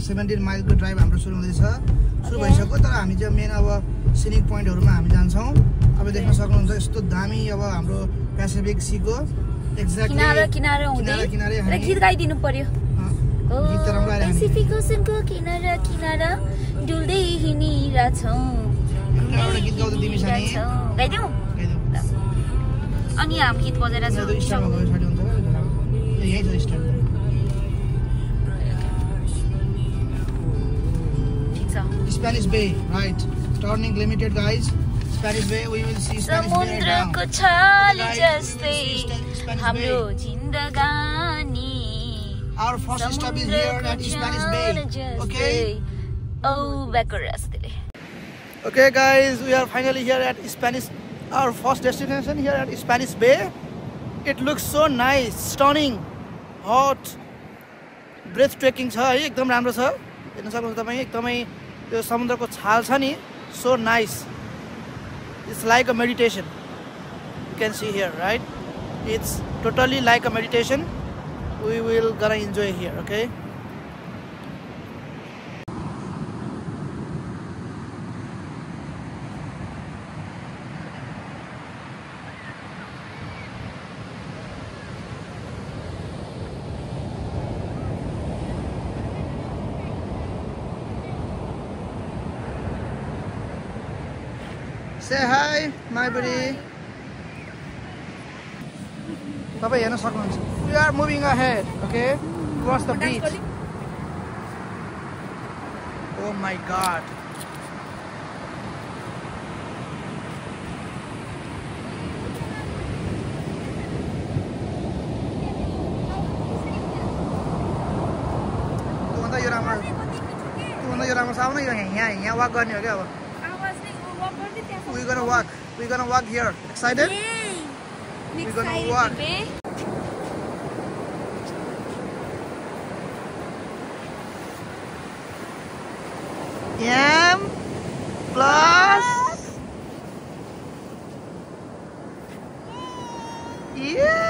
Speaker 2: 17 माइलको ड्राइभ हाम्रो सुरु हुँदैछ सुरु भइसक्यो तर हामी चाहिँ मेन अब सिनिक पोइन्टहरूमा हामी जान्छौँ अब देख्न सक्नुहुन्छ यस्तो दामी अब हाम्रो पेसिफिक सीको एक्ज्याक्टली
Speaker 1: किनारा गीत गाइदिनु पर्यो
Speaker 2: गीत त राम्रो आइरहेको
Speaker 1: पेसिफिक ओसनको किनारा किनारा डुल्दै हिँडिरहेछौँ
Speaker 2: एउटा गीत गाउँदै तिमी सानी
Speaker 1: गाइदिउँ अनि हामी गीत बजाएर
Speaker 2: स्टार्टमा गयो साडी हुन्छ यही छ स्टार्ट
Speaker 1: ठिक छ
Speaker 2: Spanish Bay, right? Turning limited, guys. Spanish Bay. We will see Spanish Bay right now.
Speaker 1: समुद्रको छाली जस्तै हाम्रो जिन्दगानी
Speaker 2: Our first stop is here at Spanish Bay. Okay.
Speaker 1: Oh, back rastile.
Speaker 2: Okay, guys, we are finally here at Spanish. Our first destination here at Spanish Bay. It looks so nice, stunning, hot, breathtaking छ है एकदम राम्रो छ हेर्न सक्नुहुन्छ तपाई एकदमै यो समुद्रको छाल छ नि so nice. It's like a meditation. You can see here, right? It's totally like a meditation. We will gonna enjoy here, okay? Say hi, my buddy. Papa, we are moving ahead, okay? Towards the beach. Oh my God. We're gonna walk here. Excited?
Speaker 1: Yay!
Speaker 2: We're gonna walk. M plus. Yeah.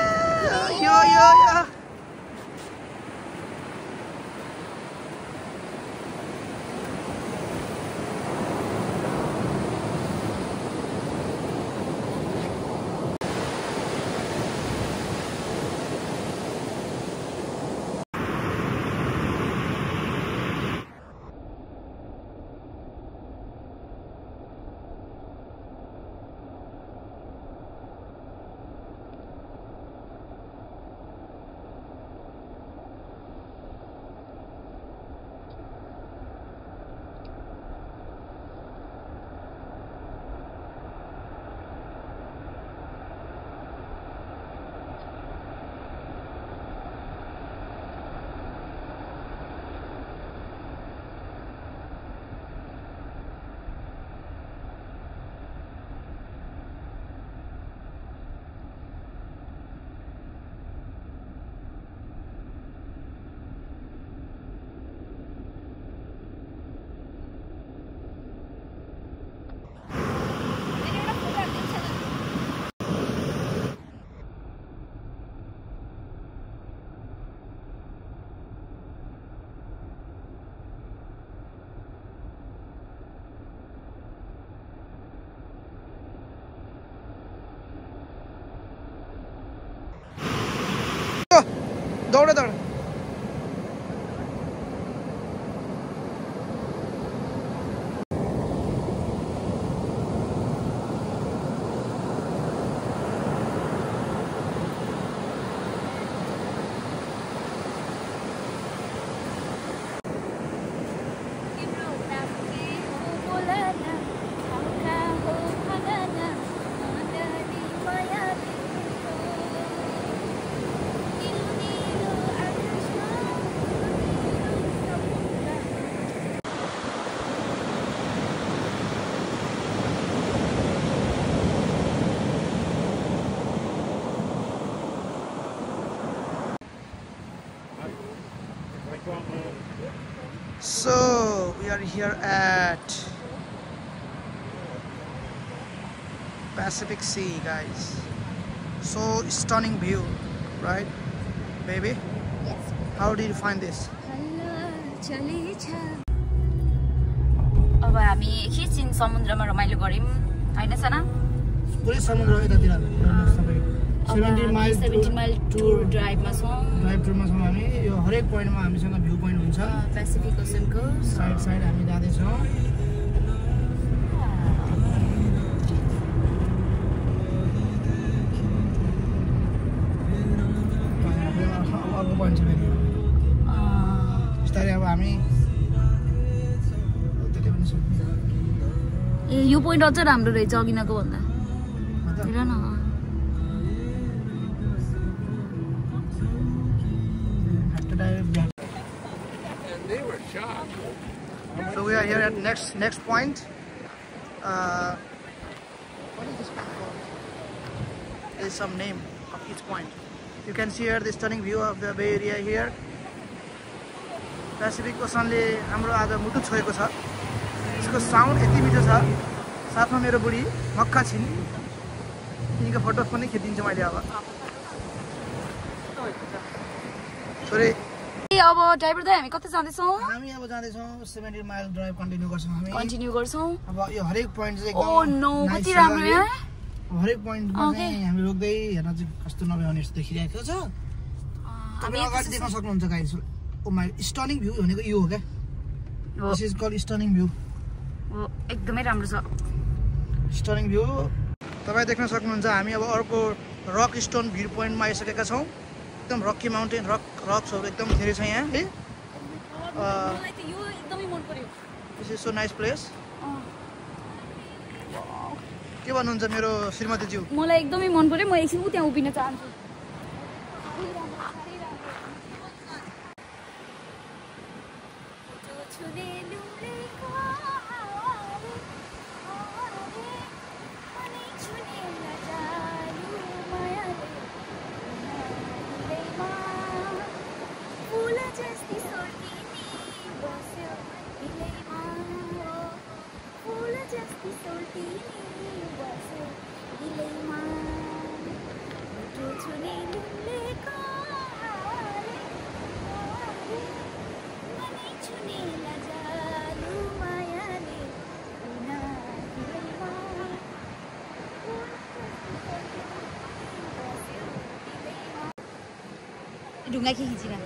Speaker 2: दौड़ So we are here at Pacific Sea, guys. So stunning view, right, baby?
Speaker 1: Yes.
Speaker 2: How did you find this?
Speaker 1: अब हामी एकैछिन समुद्रमा रमाइलो गर्यौं हैन सना
Speaker 2: पुरै समुद्र यतातिर
Speaker 1: 70 माइल टुर ड्राइभमा छौं
Speaker 2: हामी यो हरेक पोइन्टमा हामीसँग भ्यू पोइन्ट हुन्छ
Speaker 1: पेसिफिक ओसनको
Speaker 2: साइड हामी जाँदै छौं अर्को पोइन्ट छ फेरि बिस्तारै अब हामी त्यतै पनि सक्छौं
Speaker 1: ए यो पोइन्ट अझ राम्रो रहेछ अघिनाको भन्दा हेर न
Speaker 2: So we are here at next point. What is this point called? There is some name of each point. You can see here the stunning view of the Bay Area here. Pacific Ocean ले हाम्रो आज मुटु छोएको छ. यसको साउन्ड यति मिठो छ. साथमा मेरो बुढी मक्खा छिन्. यिनीको फोटो पनि खिचिदिन्छु मैले अब. छोरी
Speaker 1: अब ड्राइभर दाइ हामी कता जाँदैछौँ
Speaker 2: हामी अब जाँदैछौँ 70 माइल ड्राइभ कन्टिन्यू गर्छौँ हामी
Speaker 1: कन्टिन्यू गर्छौँ
Speaker 2: अब यो हरेक पोइन्ट चाहिँ
Speaker 1: ओ नो कति राम्रो यहाँ
Speaker 2: हरेक पोइन्टमा चाहिँ हामी रोक्दै हेर्न चाहिँ कस्तो नभ्याउने जस्तो देखिरहेको छ तपाईं अगाडि देख्न सक्नुहुन्छ गाइस ओ माय स्टनिङ भ्यू भनेको यो हो के दिस इज कॉल्ड स्टनिङ भ्यू
Speaker 1: ओ एकदमै राम्रो छ
Speaker 2: स्टनिङ भ्यू तपाई देख्न सक्नुहुन्छ हामी अब अर्को रक स्टोन भ्यू पोइन्टमा आइसकेका छौं एकदम रकी माउन्टेन रक्सहरु एकदम धेरै छ यहाँ है
Speaker 1: मलाई त यो एकदमै मन पर्यो
Speaker 2: this is so nice place के भन्नुहुन्छ मेरो श्रीमती ज्यू
Speaker 1: मलाई एकदमै मन पर्यो म एकछिन उ त्यहाँ उभिन चाहन्छु ढुङ्गा के खिचिरा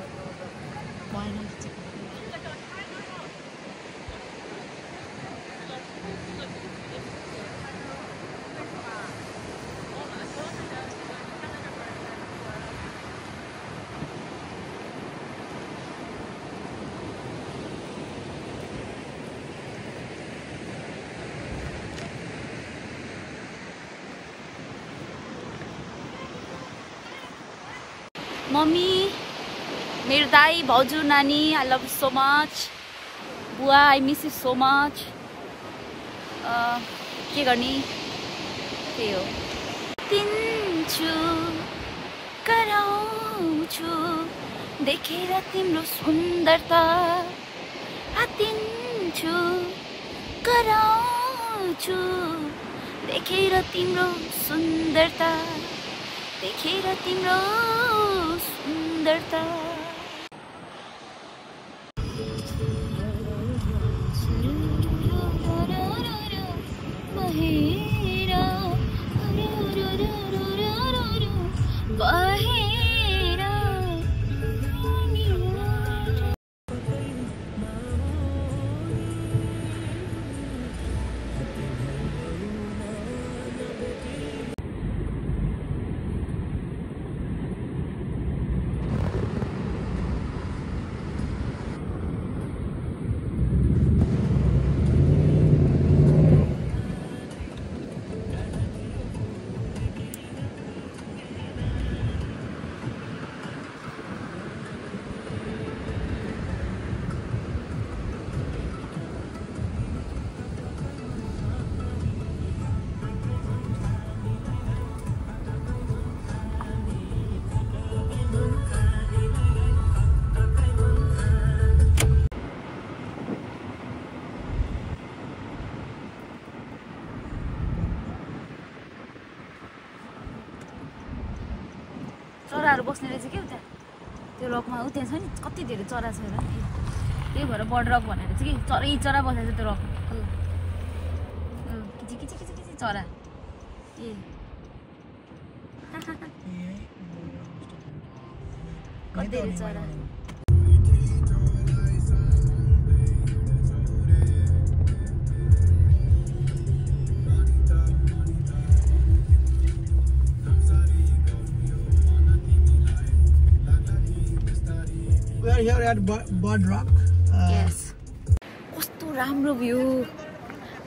Speaker 1: भएन मम्मी मेरो दाई भाउजू नानी आई लभ सो मच बुवा I miss you so much के गर्ने त्यही हो तिन्छु कराउँछु देखेर तिम्रो सुन्दरता हातिन्छु कराउँछु देखेर तिम्रो सुन्दरता देखेर तिम्रो सुन्दरता चराहरू बस्ने रहेछ के उता त्यो रकमा उ त्यहाँ छ नि कति धेरै चरा छ हेर त्यही भएर बर्ड रक भनेर चाहिँ कि चरै चरा बसेको छ त्यो रकमा किची किची किची किची चरा ए कति धेरै चरा
Speaker 2: We are here at Bird Rock.
Speaker 1: Yes. कस्तो राम्रो भ्यू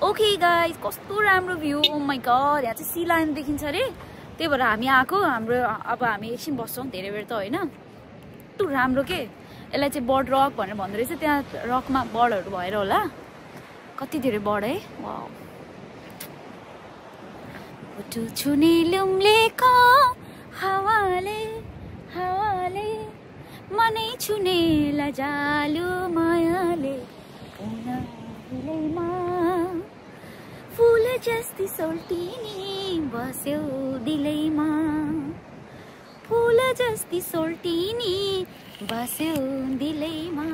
Speaker 1: ओके गाइज कस्तो राम्रो भ्यू ओ माई गड यहाँ चाहिँ सी लाइन देखिन्छ अरे त्यही भएर हामी आएको हाम्रो अब हामी एकछिन बस्छौँ धेरै बेर त होइन कस्तो राम्रो के यसलाई चाहिँ बर्ड रक भनेर भन्दो रहेछ त्यहाँ रकमा बर्डहरू भएर होला कति धेरै बर्ड है वाउ फोटो छुने लुम्लेको हावाले हावाले मनै छुने लजालु मायाले फुल जस्ती सोल्टिनी बस्यो दिलैमा फुल जस्ती सोल्टिनी बस्यो दिलैमा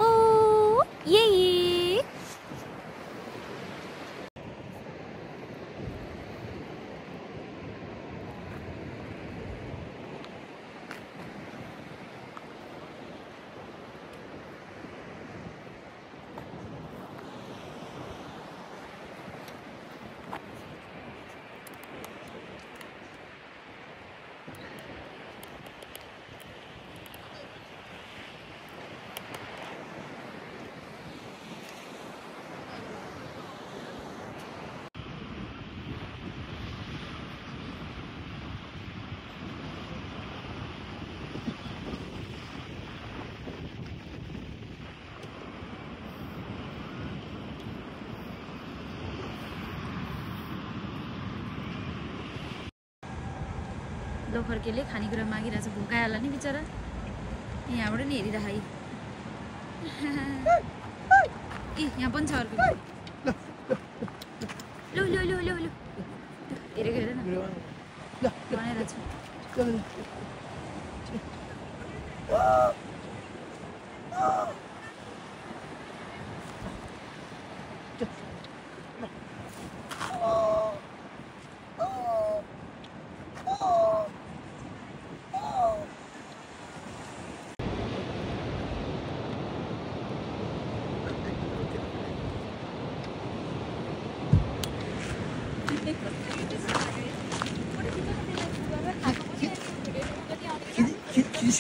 Speaker 1: ओ ये लोखर्केले खानेकुरा मागिरहेछ भोकाइहाल्ला नि बिचरा यहाँबाट नि हेरिरह है ए यहाँ पनि छ अर्को लु लु लु लु लु हेरेको हेर न बनाइरहेको छु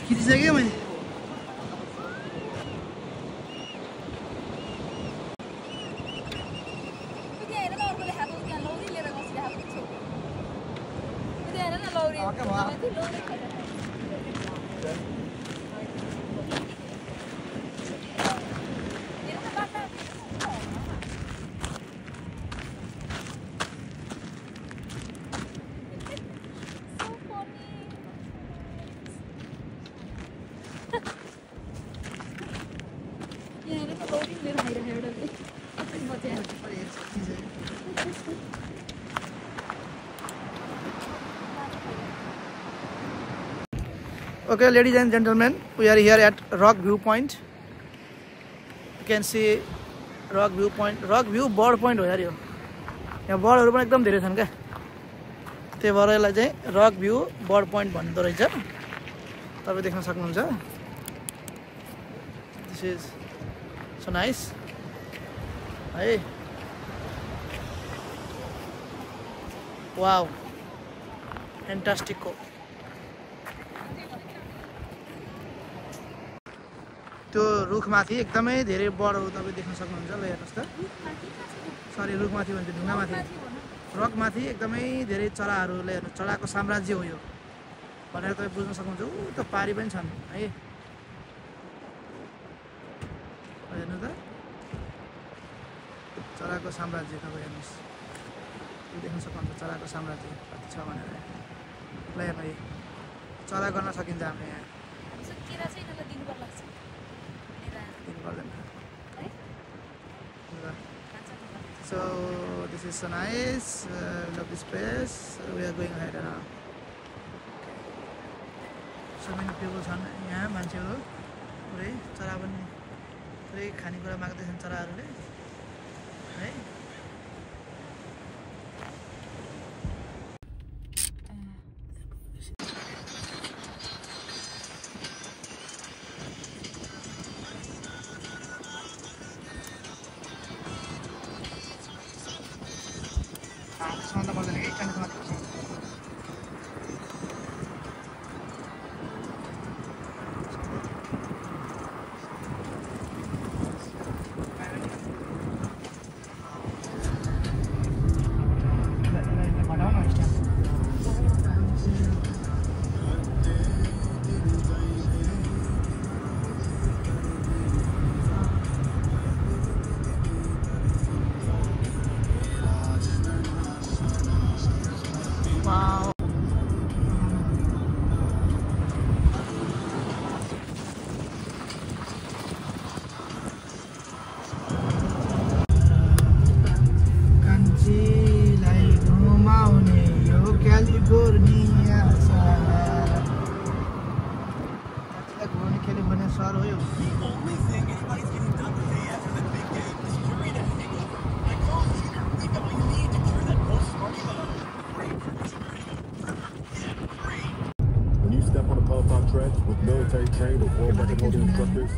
Speaker 2: खिचिसकेँ मैले Okay, ladies and gentlemen, we are here at Rock View Point. You can see Rock View Point. Rock View Bird Point हो यार यो यहाँ बर्डहरु पनि एकदम धेरै छन् क्या त्यही भएर यसलाई चाहिँ Rock View Bird Point भन्दो रहेछ तपाईं देख्न सक्नुहुन्छ This is so nice है wow fantastico त्यो रुखमाथि एकदमै धेरै बर्डहरु तपाईं देख्न सक्नुहुन्छ ल हेर्नुस् त सरी रुखमाथि भन्छ ढुङ्गामाथि रकमाथि एकदमै धेरै चराहरुले हेर्नु चराको साम्राज्य हो यो भनेर तपाईं बुझ्न सक्नुहुन्छ उ त पारी पनि छन् है हेर्नु त चराको साम्राज्य तपाईं हेर्नुस् यो देख्न सक्नुहुन्छ चराको साम्राज्य कति छ भनेर ल हेर्नु है चरा गर्न सकिन्छ हामीले यहाँ
Speaker 1: केरा चाहिँ यिनीलाई दिनु पर्ला
Speaker 2: So this is so nice. Love this place. We are going ahead now. So many people are here. मान्छेहरु पुरै चरा पनि पुरै खानेकुरा माग्दैछन् चराहरुले है
Speaker 1: वाउ
Speaker 2: कान्छीलाई घुमाउने यो क्यालिफोर्निया क्यालिफोर्निया सहर हो यो
Speaker 4: When you step on a Peloton track with military trained or world record holding instructors,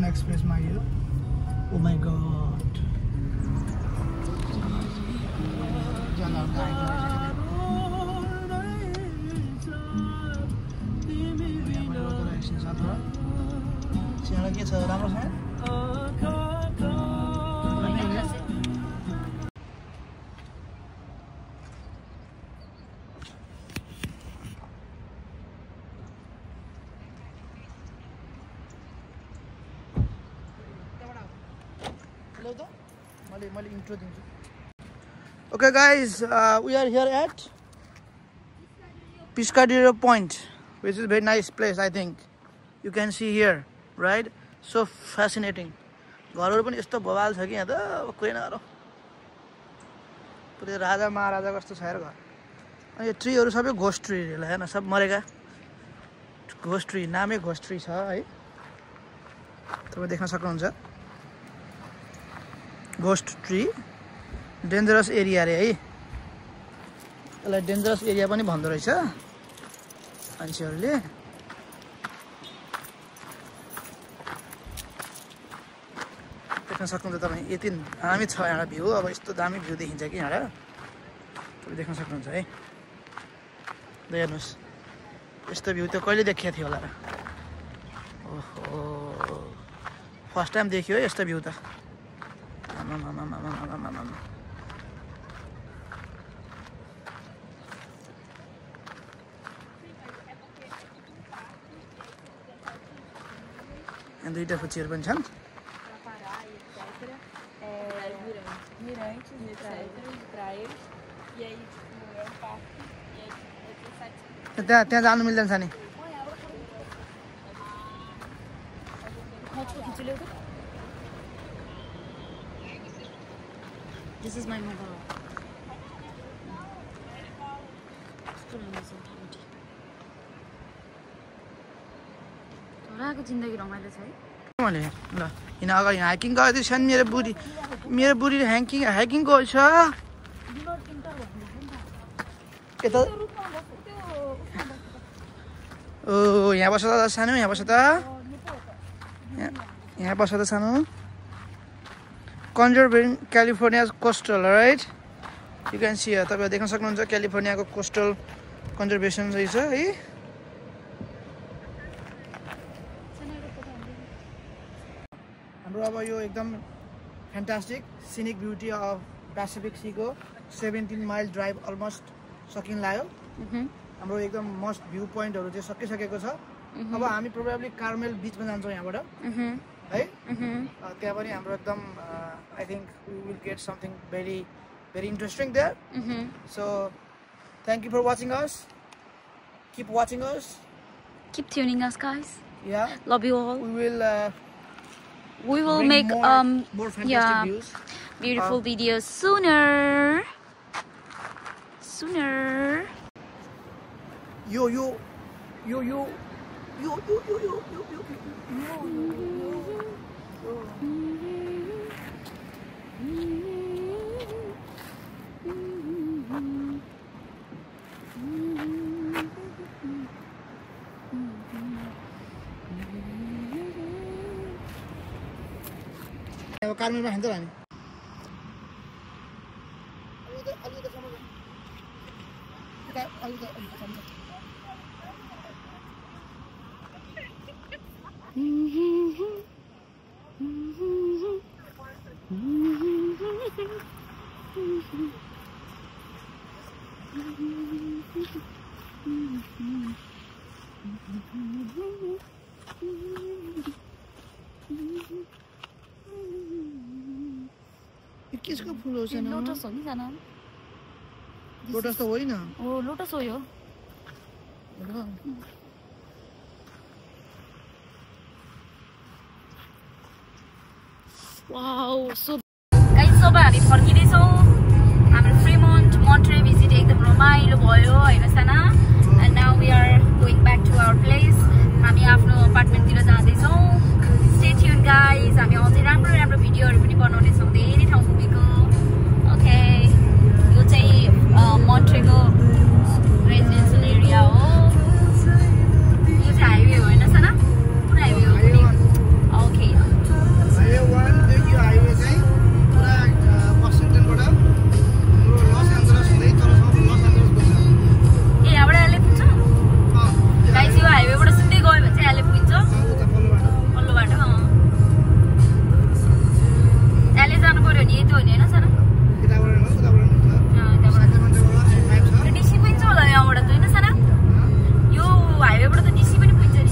Speaker 4: express में आइयो ओ माय गॉड के छ राम्रो छ Okay guys, we are here at Piscadero Point, which is a very nice place. I think you can see here, right? So fascinating. घरहरु पनि यस्तो भवाल छ कि यहाँ त कोही नरो पुरै राजा महाराजा कस्तो छ यार घर अनि यो ट्रीहरु सबै घोस्ट ट्री हेर्न सब मरेका घोस्ट ट्री नामै घोस्ट ट्री छ है तपाईं देख्न सक्नुहुन्छ घोस्ट ट्री डेन्जरस एरिया रे है यसलाई डेन्जरस एरिया पनि भन्दो रहेछ मान्छेहरुले देख्न सक्नुहुन्छ तपाई यति दामी छ यहाँ भ्यू अब यस्तो दामी भ्यू देखिन्छ कि यहाँ तपाईं देख्न सक्नुहुन्छ है हेर्नुस् यस्तो भ्यू त कहिले देखिएको थियो होला र ओहो फर्स्ट टाइम देखियो यस्तो भ्यू त यहाँ दुईटा फुच्चीहरु पनि छन् त्यहाँ जानु मिल्दैन छ नि
Speaker 1: This is my mobile. छोराको जिन्दगी रमाइलो छ है
Speaker 4: मैले ल हिँड अगाडि हाइकिङ गर्दैछ नि मेरो बुढी हाइकिङ गर्छ यता ओ यहाँ बस्छ त सानो यहाँ बस्छ त यहाँ बस्छ त सानो conserving California coastal right you can see तपाईहरु देख्न सक्नुहुन्छ क्यालिफोर्नियाको कोस्टल कन्जर्भेसन रहेछ है हाम्रो अब यो एकदम fantastic scenic beauty of Pacific सीको 17 माइल ड्राइभ अलमोस्ट सकिन लाग्यो हाम्रो एकदम मस्ट भ्यू पोइन्टहरु चाहिँ सकिसकेको छ अब हामी प्रोबेबली कार्मेल बीचमा जान्छौं यहाँबाट है त्यहाँ पनि हाम्रो एकदम I think we will get something very interesting there so thank you for watching us keep watching us
Speaker 1: keep tuning us guys
Speaker 4: yeah
Speaker 1: love you all we will make
Speaker 4: more fantastic views
Speaker 1: beautiful videos sooner
Speaker 4: yo कार्मेलमा हिँड्दै हामी किसको फूल हो छैन
Speaker 1: लोटस हो नि जान
Speaker 4: लोटस त होइन
Speaker 1: ओ लोटस हो यो वाउ सो गाइस अब हामी फर्किँदै छौं हाम्रो फ्रेमन्ट मोन्ट्रे भिजिट एकदम रमाइलो भयो हैन साना and now we are going back to our place हामी आफ्नो अपार्टमेन्टतिर जाँदै छौं स्टे ट्युन गाइस हामी अझै राम्रो भिडियोहरु पनि बनाउने छौं धेरै ठाउँ घुमेको ओके यो चाहिँ मोन्ट्रेको रेजिडेन्शियल एरिया हो यो चाहिँ हाइवे हो हैन साना कुन हाइवे हो ओके
Speaker 2: हाइवे 1 यो हाइवे चाहिँ पुरा वाशिंटनबाट हाम्रो लस एन्जलस हुँदै तलसम्म लस एन्जलस गन्छ
Speaker 1: ए यहाँबाट अहिले पुग्छ गाइस यो हाइवेबाट सिधै गयो भने चाहिँ अहिले पुग्छ पल्लो बाटो अहिले जानु पर्यो नि यति हो नि हैन साना डिसी पनि छ होला यहाँबाट त हैन साना यो हाइवेबाट त डिसी पनि पुग्छ नि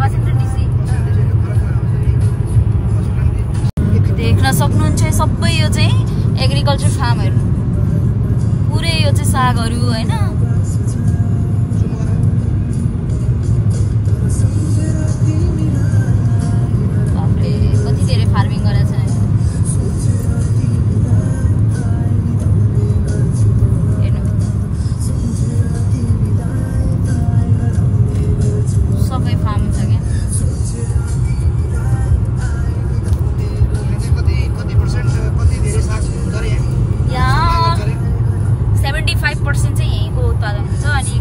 Speaker 1: वाशिंटन डिसी देख्न सक्नुहुन्छ सबै यो चाहिँ एग्रिकल्चर फार्महरु पुरै यो चाहिँ सागहरु हैन बाफरे कति धेरै फार्मिङ गरेछ सबै फार्म छ के यहाँ 75% चाहिँ यहीँको उत्पादन हुन्छ अनि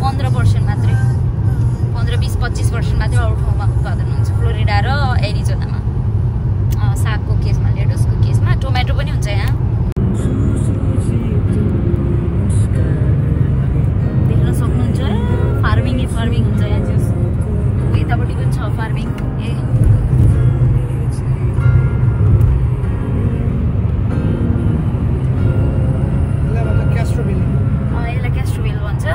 Speaker 1: 15% मात्रै 15-20-25% मात्रै अरू ठाउँमा उत्पादन हुन्छ फ्लोरिडा र एरिजोनामा सागको केसमा लेटुसको केसमा टोमेटो पनि हुन्छ यहाँ देख्न सक्नुहुन्छ फार्मिङ हुन्छ यहाँ चाहिँ यतापट्टि पनि छ फार्मिङ यसलाई क्यास्ट्रोभिल भन्छ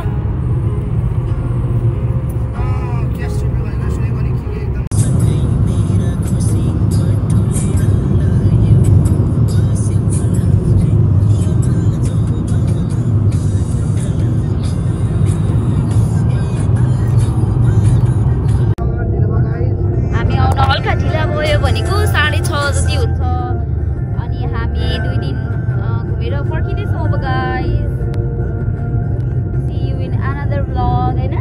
Speaker 1: हामी आउन हल्का ढिला भयो भनेको 6:30 जति हुन्छ अनि हामी 2 दिन घुमेर फर्किँदैछौँ अब guys see you in another vlog हैन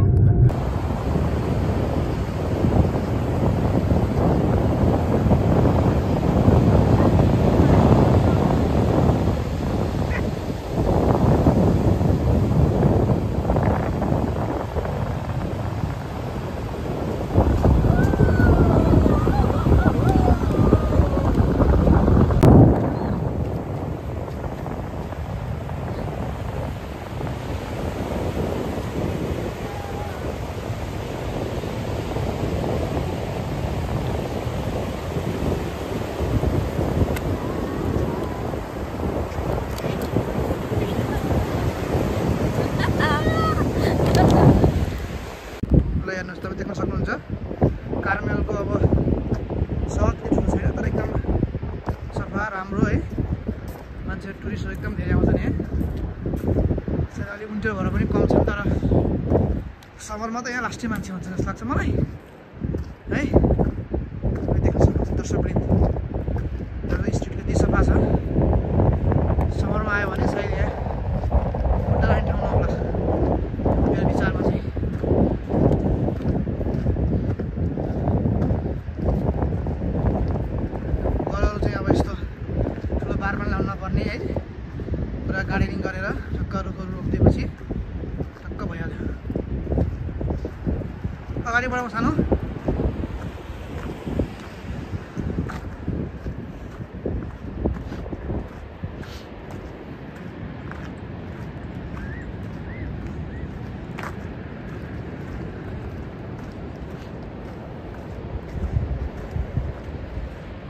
Speaker 4: कार्मेलको अब सहर त्यति ठुलो छैन तर एकदम सफा राम्रो है मान्छे टुरिस्टहरू एकदम धेरै आउँछन् यहाँ सायद अलि विन्टर भएर पनि कम छ तर समरमा त यहाँ लास्टै मान्छे हुन्छ जस्तो लाग्छ मलाई है देख्न सक्नुहुन्छ दर्शकवृन्द स्ट्रिट त्यति सफा छ समरमा आयो भने सायद यहाँ खुट्टा लाग्ने ठाउँ नहोला मेरो विचारमा चाहिँ घरहरू चाहिँ अब यस्तो ठुलो बारमा ल्याउनु नपर्ने है पुरा गार्डनिङ गरेर ठक्क रुखहरू रोकिदिएपछि ठक्क भइहाल्यो अगाडि बढाउँ सानो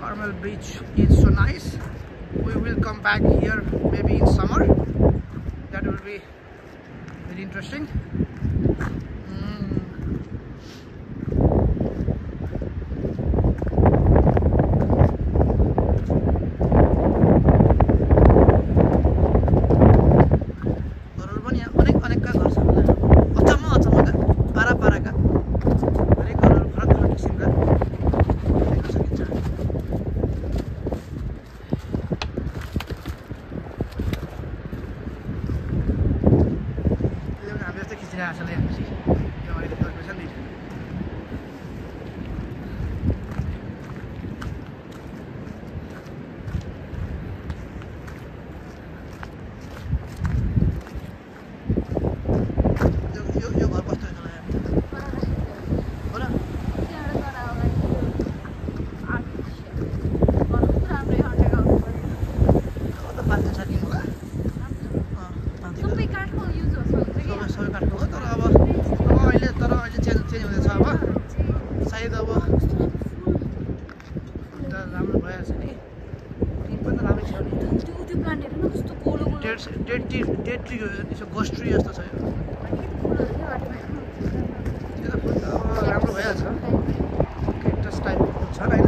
Speaker 4: Carmel Beach is so nice. We will come back here maybe in summer. That will be very interesting. Dead tree ghost tree जस्तो छ यो राम्रो भइहाल्छ क्याक्टस टाइपको छ होइन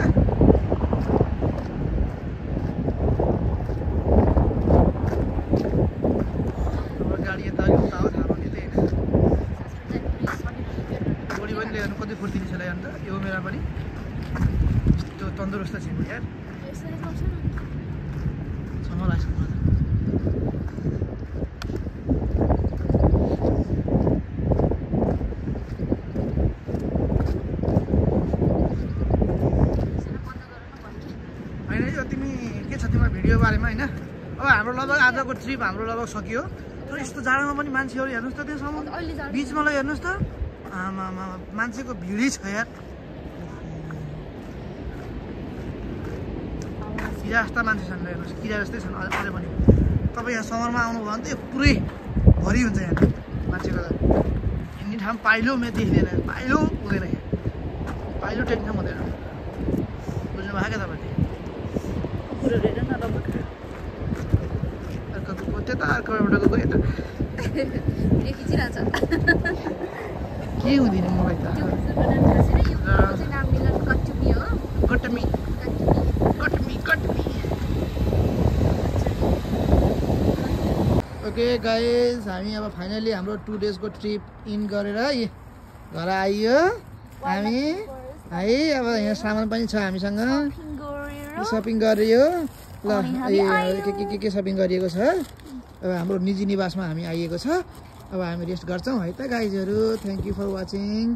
Speaker 4: गाडी यता उता हो थाहा भने त्यही गोली पनि ल्याउनु कति फुर्तिनी छ अन्त यो मेरा पनि त्यो तन्दुरुस्त छ यार सँग लाग्छ बारेमा हैन अब हाम्रो लगभग आजको ट्रिप हाम्रो लगभग सकियो तर यस्तो जाडोमा पनि मान्छेहरू हेर्नुहोस् त त्यसमा बिचमा ल हेर्नुहोस् त आमा मान्छेको भिडै छ यार किरा जस्ता मान्छे छन् हेर्नुहोस् किरा जस्तै छन् अझै पनि तपाईँ यहाँ समरमा आउनुभयो भने त यो पुरै भरि हुन्छ यहाँ मान्छेको हिँड्ने ठाउँ पाइलो मेरो देखिँदैन पाइलो हुँदैन यहाँ पाइलो टेक्न हुँदैन बुझ्नु भयो क्या तपाईँले त्यता अर्कोबाट गएको यता के हुँदैन मलाई त कटमी ओके गाइस हामी अब फाइनली हाम्रो 2 डेजको ट्रिप इन गरेर घर आइयो हामी है अब यहाँ सामान पनि छ हामीसँग सपिङ गरियो ल के सपिङ गरिएको छ अब हाम्रो निजी निवासमा हामी आइएको छ अब हामी रेस्ट गर्छौँ है त गाइजहरू थ्याङ्क यू फर वाचिङ